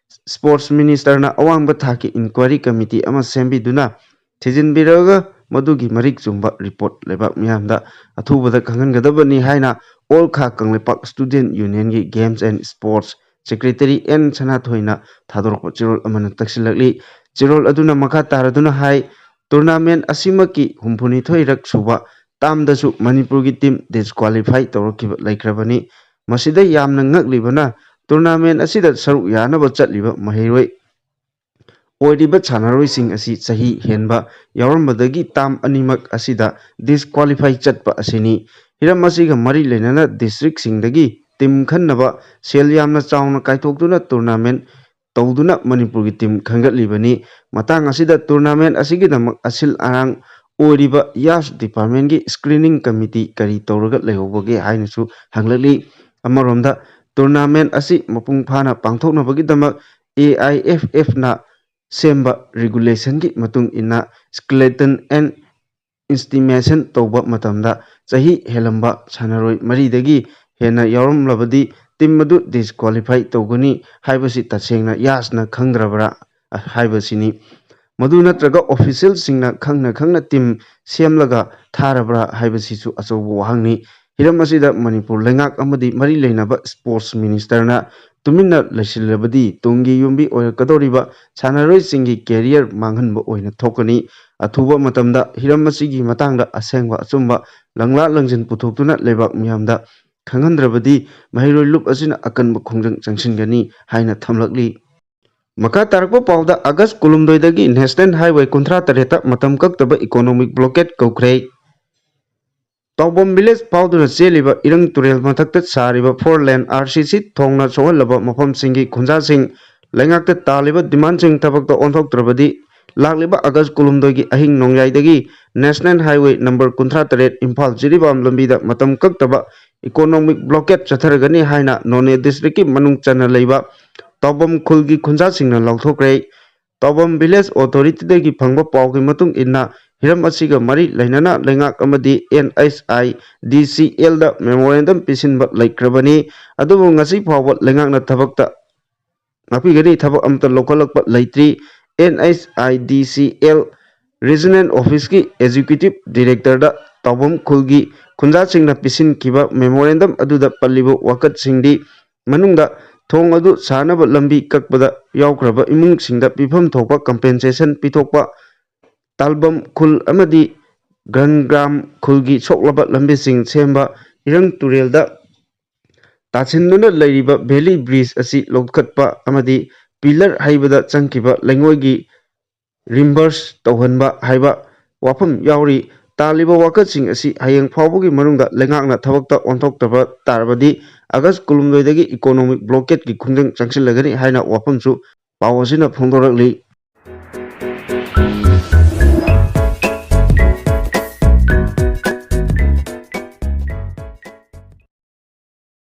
Sports Ministerꯅ ꯑꯋꯥꯡꯕ ꯊꯥꯛꯀꯤ inquiry committee ꯑꯃ ꯁꯦꯝꯕꯤꯗꯨꯅ ꯊꯤꯖꯤꯟꯕꯤꯔꯒ ꯃꯗꯨꯒꯤ ꯃꯔꯤꯛ ꯆꯨꯝꯕ report ꯂꯩꯕꯥꯛ ꯃꯤꯌꯥꯝꯗ ꯑꯊꯨꯕꯗ ꯈꯪꯍꯟꯒꯗꯕꯅꯤ ꯍꯥꯏꯅ All Kha Kangleipak Student Unionꯒꯤ Games and Sports Secretary N ꯁꯅꯥꯊꯣꯏꯅ ꯊꯥꯗꯣꯔꯛꯄ ꯆꯦꯔꯣꯜ ꯑꯃꯅ ꯇꯛꯁꯤꯜꯂꯛꯂꯤ꯫ ꯆꯦꯔꯣꯜ ꯑꯗꯨꯅ ꯃꯈꯥ ꯇꯥꯔꯗꯨꯅ ꯍꯥꯏ, tournament ꯑꯁꯤꯃꯛꯀꯤ ꯍꯨꯝꯐꯨꯅꯤꯊꯣꯏꯔꯛ ꯁꯨꯕ termꯗꯁꯨ ꯃꯅꯤꯄꯨꯔꯒꯤ team disqualify ꯇꯧꯔꯛꯈꯤꯕ ꯂꯩꯈ꯭ꯔꯕꯅꯤ꯫ ꯃꯁꯤꯗ ꯌꯥꯝꯅ ꯉꯛꯂꯤꯕꯅ tournament ꯑꯁꯤꯗ ꯁꯔꯨꯛ ꯌꯥꯅꯕ ꯆꯠꯂꯤꯕ ꯃꯍꯩꯔꯣꯏ ꯑꯣꯏꯔꯤꯕ ꯁꯥꯟꯅꯔꯣꯏꯁꯤꯡ ꯑꯁꯤ ꯆꯍꯤ ꯍꯦꯟꯕ ꯌꯥꯎꯔꯝꯕꯗꯒꯤ term ꯑꯅꯤꯃꯛ ꯑꯁꯤꯗ disqualify ꯆꯠꯄ ꯑꯁꯤꯅꯤ꯫ ꯍꯤꯔꯝ ꯑꯁꯤꯒ ꯃꯔꯤ ꯂꯩꯅꯅ districtꯁꯤꯡꯗꯒꯤ team ꯈꯟꯅꯕ ꯁꯦꯜ ꯌꯥꯝꯅ ꯆꯥꯎꯅ ꯀꯥꯏꯊꯣꯛꯇꯨꯅ tournament ꯇꯧꯗꯨꯅ ꯃꯅꯤꯄꯨꯔꯒꯤ team ꯈꯟꯒꯠꯂꯤꯕꯅꯤ꯫ ꯃꯇꯥꯡ ꯑꯁꯤꯗ tournament ꯑꯁꯤꯒꯤꯗꯃꯛ ꯑꯁꯤꯜ ꯑꯔꯥꯡ ꯑꯣꯏꯔꯤꯕ ꯌꯥꯁ departmentꯀꯤ screening committee ꯀꯔꯤ ꯇꯧꯔꯒ ꯂꯩꯍꯧꯕꯒꯦ ꯍꯥꯏꯅꯁꯨ ꯍꯪꯂꯛꯂꯤ꯫ ꯑꯃꯔꯣꯝꯗ tournament ꯑꯁꯤ ꯃꯄꯨꯡ ꯐꯥꯅ ꯄꯥꯡꯊꯣꯛꯅꯕꯒꯤꯗꯃꯛ AIFFꯅ ꯁꯦꯝꯕ regulationꯒꯤ ꯃꯇꯨꯡ ꯏꯟꯅ skeleton and estimation ꯇꯧꯕ ꯃꯇꯝꯗ ꯆꯍꯤ ꯍꯦꯜꯂꯝꯕ ꯁꯥꯟꯅꯔꯣꯏ ꯃꯔꯤꯗꯒꯤ ꯍꯦꯟꯅ ꯌꯥꯎꯔꯝꯂꯕꯗꯤ team ꯑꯗꯨ disqualify ꯇꯧꯒꯅꯤ ꯍꯥꯏꯕꯁꯤ ꯇꯁꯦꯡꯅ ꯌꯥꯁꯅ ꯈꯪꯗ꯭ꯔꯕ꯭ꯔꯥ ꯍꯥꯏꯕꯁꯤꯅꯤ꯫ ꯃꯗꯨ ꯅꯠꯇ꯭ꯔꯒ officialꯁꯤꯡꯅ ꯈꯪꯅ ꯈꯪꯅ team ꯁꯦꯝꯂꯒ ꯊꯥꯔꯕ꯭ꯔꯥ ꯍꯥꯏꯕꯁꯤꯁꯨ ꯑꯆꯧꯕ ꯋꯥꯍꯪꯅꯤ꯫ ꯍꯤꯔꯝ ꯑꯁꯤꯗ ꯃꯅꯤꯄꯨꯔ ꯂꯩꯉꯥꯛ ꯑꯃꯗꯤ ꯃꯔꯤ ꯂꯩꯅꯕ sports ministerꯅ ꯇꯨꯃꯤꯟꯅ ꯂꯩꯁꯤꯜꯂꯕꯗꯤ ꯇꯨꯡꯒꯤ ꯌꯨꯝꯕꯤ ꯑꯣꯏꯔꯛꯀꯗꯧꯔꯤꯕ ꯁꯥꯟꯅꯔꯣꯏꯁꯤꯡꯒꯤ career ꯃꯥꯡꯍꯟꯕ ꯑꯣꯏꯅ ꯊꯣꯛꯀꯅꯤ꯫ ꯑꯊꯨꯕ ꯃꯇꯝꯗ ꯍꯤꯔꯝ ꯑꯁꯤꯒꯤ ꯃꯇꯥꯡꯗ ꯑꯁꯦꯡꯕ ꯑꯆꯨꯝꯕ ꯂꯪꯂꯥ ꯂꯪꯖꯤꯟ ꯄꯨꯊꯣꯛꯇꯨꯅ ꯂꯩꯕꯥꯛ ꯃꯤꯌꯥꯝꯗ ꯈꯪꯍꯟꯗ꯭ꯔꯕꯗꯤ ꯃꯍꯩꯔꯣꯏ ꯂꯨꯞ ꯑꯁꯤꯅ ꯑꯀꯟꯕ ꯈꯣꯡꯖꯪ ꯆꯪꯁꯤꯟꯒꯅꯤ ꯍꯥꯏꯅ ꯊꯝꯂꯛꯂꯤ꯫ ꯃꯈꯥ ꯇꯥꯔꯛꯄ ꯄꯥꯎꯗ, ꯑꯥꯒꯁ ꯀꯨꯟꯍꯨꯝꯗꯣꯏꯗꯒꯤ National Highway ꯀꯨꯟꯊ꯭ꯔꯥ ꯇꯔꯦꯠꯇ ꯃꯇꯝ ꯀꯛꯇꯕ economic blockade ꯀꯧꯈ꯭ꯔꯦ꯫ ꯇꯥꯎꯕꯝ village ꯐꯥꯎꯗꯨꯅ ꯆꯦꯜꯂꯤꯕ ꯏꯔꯪ ꯇꯨꯔꯦꯜ ꯃꯊꯛꯇ ꯁꯥꯔꯤꯕ four lane RCC ꯊꯣꯡꯅ ꯁꯣꯛꯍꯜꯂꯕ ꯃꯐꯝꯁꯤꯡꯒꯤ ꯈꯨꯟꯖꯥꯁꯤꯡ ꯂꯩꯉꯥꯛꯇ ꯇꯥꯜꯂꯤꯕ demandꯁꯤꯡ ꯊꯕꯛꯇ ꯑꯣꯟꯊꯣꯛꯇ꯭ꯔꯕꯗꯤ ꯂꯥꯛꯂꯤꯕ ꯑꯥꯒꯁ ꯀꯨꯟꯍꯨꯝꯗꯣꯏꯒꯤ ꯑꯍꯤꯡ ꯅꯣꯡꯌꯥꯏꯗꯒꯤ National Highway number ꯀꯨꯟꯊ꯭ꯔꯥ ꯇꯔꯦꯠ ꯏꯝꯐꯥꯜ ꯖꯤꯔꯤꯕꯥꯝ ꯂꯝꯕꯤꯗ ꯃꯇꯝ ꯀꯛꯇꯕ economic blockade ꯆꯠꯊꯔꯒꯅꯤ ꯍꯥꯏꯅ ꯅꯣꯅꯦ districtꯀꯤ ꯃꯅꯨꯡ ꯆꯟꯅ ꯂꯩꯕ ꯇꯥꯎꯕꯝ ꯈꯨꯜꯒꯤ ꯈꯨꯟꯖꯥꯁꯤꯡꯅ ꯂꯥꯎꯊꯣꯛꯈ꯭ꯔꯦ꯫ ꯇꯥꯎꯕꯝ village authorityꯗꯒꯤ ꯐꯪꯕ ꯄꯥꯎꯒꯤ ꯃꯇꯨꯡ ꯏꯟꯅ, ꯍꯤꯔꯝ ꯑꯁꯤꯒ ꯃꯔꯤ ꯂꯩꯅꯅ ꯂꯩꯉꯥꯛ ꯑꯃꯗꯤ NHIDCLꯗ memorandum ꯄꯤꯁꯤꯟꯕ ꯂꯩꯈ꯭ꯔꯕꯅꯤ꯫ ꯑꯗꯨꯕꯨ ꯉꯁꯤ ꯐꯥꯎꯕ ꯂꯩꯉꯥꯛꯅ ꯊꯕꯛꯇ ꯉꯥꯛꯄꯤꯒꯅꯤ ꯊꯕꯛ ꯑꯃꯠꯇ ꯂꯧꯈꯠꯂꯛꯄ ꯂꯩꯇ꯭ꯔꯤ꯫ NHIDCL regional officeꯀꯤ executive directorꯗ ꯇꯥꯎꯕꯝ ꯈꯨꯜꯒꯤ ꯈꯨꯟꯖꯥꯁꯤꯡꯅ ꯄꯤꯁꯤꯟꯈꯤꯕ memorandum ꯑꯗꯨꯗ ꯄꯜꯂꯤꯕ ꯋꯥꯀꯠꯁꯤꯡꯗꯤ ꯃꯅꯨꯡꯗ ꯊꯣꯡ ꯑꯗꯨ ꯁꯥꯅꯕ ꯂꯝꯕꯤ ꯀꯛꯄꯗ ꯌꯥꯎꯈ꯭ꯔꯕ ꯏꯃꯨꯡꯁꯤꯡꯗ ꯄꯤꯐꯝ ꯊꯣꯛꯄ compensation ꯄꯤꯊꯣꯛꯄ, ꯇꯥꯜꯕꯝ ꯈꯨꯜ ꯑꯃꯗꯤ ꯒ꯭ꯔꯟꯒ꯭ꯔꯥꯝ ꯈꯨꯜꯒꯤ ꯁꯣꯛꯂꯕ ꯂꯝꯕꯤꯁꯤꯡ ꯁꯦꯝꯕ, ꯏꯔꯪ ꯇꯨꯔꯦꯜꯗ ꯇꯥꯁꯤꯟꯗꯨꯅ ꯂꯩꯔꯤꯕ valley bridge ꯑꯁꯤ ꯂꯧꯈꯠꯄ ꯑꯃꯗꯤ pillar ꯍꯩꯕꯗ ꯆꯪꯈꯤꯕ ꯂꯩꯉꯣꯏꯒꯤ reimburse ꯇꯧꯍꯟꯕ ꯍꯥꯏꯕ ꯋꯥꯐꯝ ꯌꯥꯎꯔꯤ꯫ ꯇꯥꯜꯂꯤꯕ ꯋꯥꯀꯠꯁꯤꯡ ꯑꯁꯤ ꯍꯌꯦꯡ ꯐꯥꯎꯕꯒꯤ ꯃꯅꯨꯡꯗ ꯂꯩꯉꯥꯛꯅ ꯊꯕꯛꯇ ꯑꯣꯟꯊꯣꯛꯇꯕ ꯇꯥꯔꯕꯗꯤ ꯑꯥꯒꯁ ꯀꯨꯟꯍꯨꯝꯗꯣꯏꯗꯒꯤ economic blockadeꯀꯤ ꯈꯣꯡꯖꯪ ꯆꯪꯁꯤꯜꯂꯒꯅꯤ ꯍꯥꯏꯅ ꯋꯥꯐꯝꯁꯨ ꯄꯥꯎ ꯑꯁꯤꯅ ꯐꯣꯡꯗꯣꯔꯛꯂꯤ꯫